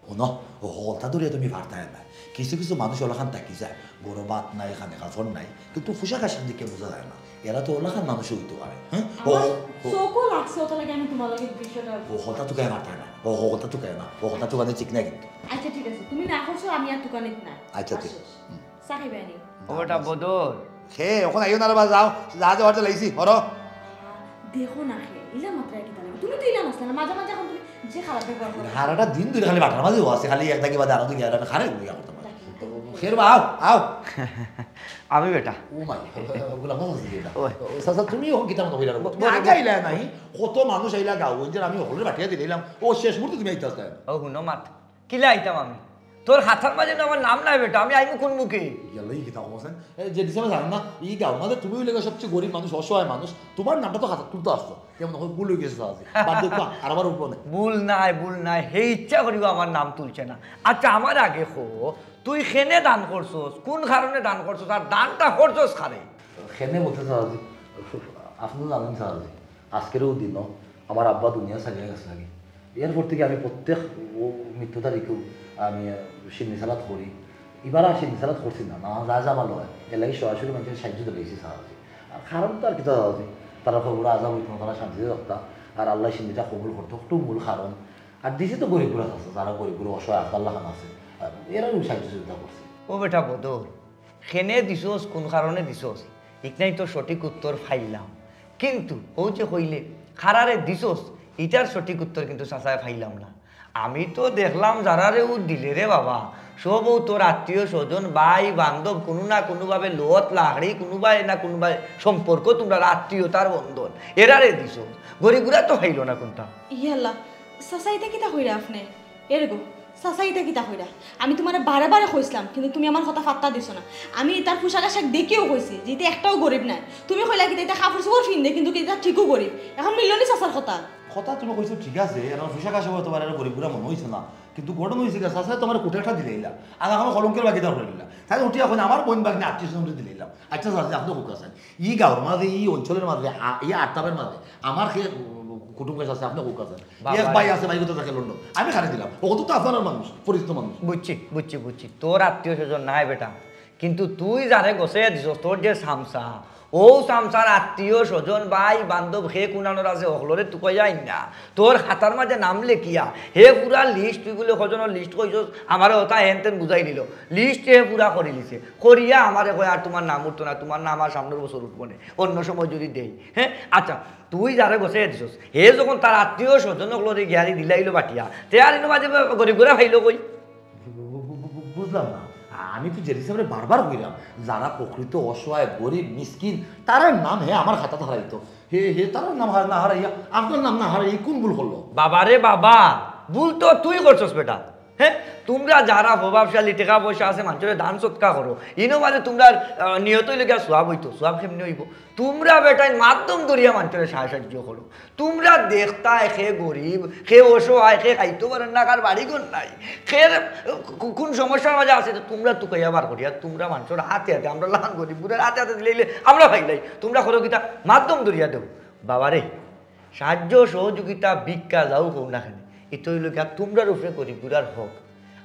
হুনো, ও হকলতা ধরিয়া তুমি পারতায় না। কিছু কিছু মানুষ অলাখান থাকি যায়, ঘরো ভাত নাই, কানে কাপড় নাই, কিন্তু পোশাক আশাক দেখে বুঝা যায় না। এরা তো অলাখান মানুষ অইতে পারে, হ্যাঁ? ও, আমার ও, ও, চোখও লাগছে, অত লাগে আমি তোমার লগে বিষয়টা ও হকলতা তুকাইয়া পারতায় না, ও হকলতা তুকাইয়া না, ও হকলতা তুকানো ঠিক না কিন্তু। আচ্ছা, ঠিক আছে, তুমি না করছো, আমি আর তুকানিত না। আচ্ছা, ঠিক। আসো। হুম। চা খাইবায় নি? ও বেটা বদর। খে, অখন আইও না রে বা, যাও, যা যাওয়ার তো লাইছি, হরো। দেখো না খে, ইলা মাত্র কিতা লাগে। তুমি তো ইলা নাচলা না, মাঝে মাঝে অখন তুমি যে খারাপ ব্যবহার করো। সারাটা দিন ধরে খালি বাটার মাঝে আছে, খালি এক দাগি বাদে আরো দিকে আর আমি খারাপ হইয়া করতে পারি। খের বা, আও, আও। আমি বেটা। ও মাই, গোলাম হাসান জি এটা। ওই। ও, চাচা, তুমি অখন কিতা মতো কইরা রাখো? ব-, তুমি ব-, আগে আইলা নাই, কত মানুষ আইলা গাঁও, ওই যে আমি হকলরে বাটিয়া দিলাম, ও শেষ মুহূর্তে তুমি আইতে আসতে। ও হুনো মাত, কিলা আইতাম আমি? তোর খাতার মাঝে না আমার নাম নাই বেটা, আমি আইমু কোন মুখে? ইয়াল্লাই কিতা কমছেন? এ, যে ডিসেম্বর জানেন না, এই গাঁওর মাঝে তুমি অইলে সবচেয়ে গরিব মানুষ, অসহায় মানুষ, তোমার নামটা তো খাতা তুলতে আসতো। কেমন হয়, ভুল হয়ে গেছে আজি। বাদ দেও তো, আর আবার উঠবো না। ভুল নাই, ভুল নাই, হে ইচ্ছা করিও আমার নাম তুলছে না। আচ্ছা, আমার আগে কো, তুই কেনে দান করছস, কোন কারণে দান করছস, আর দানটা করছস কারে? কেনে বলতে চাও আজি, আপনি তো জানেন স্যার আজি, আজকেরও দিনও আমার আব্বা দুনিয়া ছাড়িয়া গেছে আগে। এরপর থেকে আমি প্রত্যেক ও মৃত্যু তারিখেও আমি, আহ, শিন্নি সালাত করি। এবার আর শিন্নি সালাত করছি না, না যা যা ভালো হয়, এর লাগি সরাসরি মানুষের সাহায্য দিলাইছি স্যার আজি। আর কারণ তো আর কিতা স্যার আজি, তারা কবর আজাব হইতো না, তারা শান্তিতে থাকতা, আর আল্লাহ শিন্নিটা কবুল করতো, একটু মূল কারণ। আর দিছি তো গরিব গুড়া আছে, যারা গরিব গুড়া অসহায় আল্লাহ খান আছে, আর এরাও সাহায্য সহযোগিতা করছে। ও বেটা বদর, কেনে দিছস, কোন কারণে দিছস, ইকনাই তো সঠিক উত্তর পাইলাম। কিন্তু ও যে কইলে, কারারে দিছস, ইটার সঠিক উত্তর কিন্তু চাচায় পাইলাম না। আমি তো দেখলাম যারারে ও দিলে রে বাবা, সব ও তোর আত্মীয় স্বজন, ভাই বান্ধব, কোনো না কোনোভাবে লত লাকড়ি, কোনোবায় না কোনোবায় সম্পর্ক, তোমরা আত্মীয়তার বন্ধন, এরারে দিছস। গরিব গুড়া তো পাইল না কোনটা। ইয়াল্লা, চাচা ইতা কিতা কইরা আপনে? এরে গো, চাচা ইতা কিতা কইরা? আমি তোমারে বারে বারে কইছিলাম, কিন্তু তুমি আমার কথা পাত্তা দিছো না। আমি ইতার পোশাক আশাক দেখিও কইছি যে ইতা একটাও গরিব নায়। তুমি কইলা কিতা ইতা কাপড় চোপড় ফিন্দে, কিন্তু ইতা ঠিকও গরিব। এখন মিললো নি চাচার কথা? কথা তুমি কইছো ঠিক আছে, এর পোশাক আশাক হয়তো পারে গরিব গুড়া মনে হইছে না, কিন্তু ঘটনা হইছে কি, চাচা তোমার কোটা একটা দিলাইলা, আর আমার কলঙ্কের বাকি দাও করিলা, তাই উঠি এখন আমার বোন বাগনি আত্মীয় স্বজন দিলাইলাম। আচ্ছা চাচা, আপনি কোকা চান, ই গাঁওর মাঝে, ই অঞ্চলের মাঝে, আ-, ই আটটাবের মাঝে আমার খে কুটুম কাছে আছে, আপনি কোকা চান। বাবা এক রে। ভাই আছে, ভাই কোথা থাকে লন্ডন, আমি খারে দিলাম। ও তো আপনার মানুষ, পরিচিত মানুষ। বুঝছি, বুঝছি, বুঝছি। তোর আত্মীয় স্বজন নাই বেটা, কিন্তু তুই যারে গছাইয়া দিছস, তোর যে সামসা, ও সামসার আত্মীয় স্বজন, ভাই বান্ধব, হে কুনানোর আছে, হকলরে তুকাইয়া আইন না। তোর খাতার মাঝে নাম লেখিয়া, হে পুরা লিস্ট, তুই বলে কজনর লিস্ট কইছস, আমারে ওটা হেন তেন বুঝাই দিল। লিস্ট হে পুরা করি লিছে। করিয়া আমারে কয়, "আর তোমার নাম উঠতো না, তোমার নাম আর সামনের বছর উঠবো না, অন্য সময় যদি দেই।" হ্যাঁ, আচ্ছা, তুই যারে গছাইয়া দিছস, হে যখন তার আত্মীয় স্বজন হকলরে গিয়ারি দিলাইলো বাটিয়া, তে আর ইনো মাঝে গরিব গুড়া পাইলো কই? বু-, বু-, বু-, বু-, বুঝলাম না। আমি তো জেরি সাহেবরে বারবার কইলাম, যারা প্রকৃত অসহায়, গরিব, মিসকিন, তারার নাম হে আমার খাতাত হারাইতো। হে হে তারার নাম হারা- না হারাইয়া আপনার নাম না হারাই কোন ভুল করলো? বাবা রে বাবা, ভুল তো তুই করছস বেটা। হ্যাঁ, তোমরা যারা প্রভাবশালী, টেকা পয়সা আছে, মানষরে দান সৎকা করো, ইনো মাঝে তোমরা আহ, নিয়ত হইলে গিয়া সোয়াব হইতো। সোয়াব কেমনে হইব? তোমরা বেটায় মাধ্যম ধরিয়া মানষরে সাহায্য করো। তোমরা দেখতায় কে গরিব, কে অসহায়, কে খাইতো পারেন না, কার বাড়ি ঘর নাই, কে কো- কোন সমস্যার মাঝে আছে, তো তোমরা তুকাইয়া বার করিয়া তোমরা মানষর হাতে হাতে, আমরা লাখান গরিব গুরার হাতে হাতে দিলে আমরা পাইলাই। তোমরা করো কিতা? মাধ্যম ধরিয়া দেও। বাবারে, সাহায্য সহযোগিতা ভিক্ষা যাও কও না কেনে, ইটা হইল গিয়া তোমরার উপরে গরিব গুরার হক।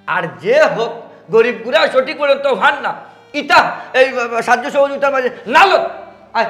আর যে হক গরিব গুরা সঠিক পর্যন্ত পান না, ইটা এই সাহায্য সহযোগিতার মাঝে নালত। আয়,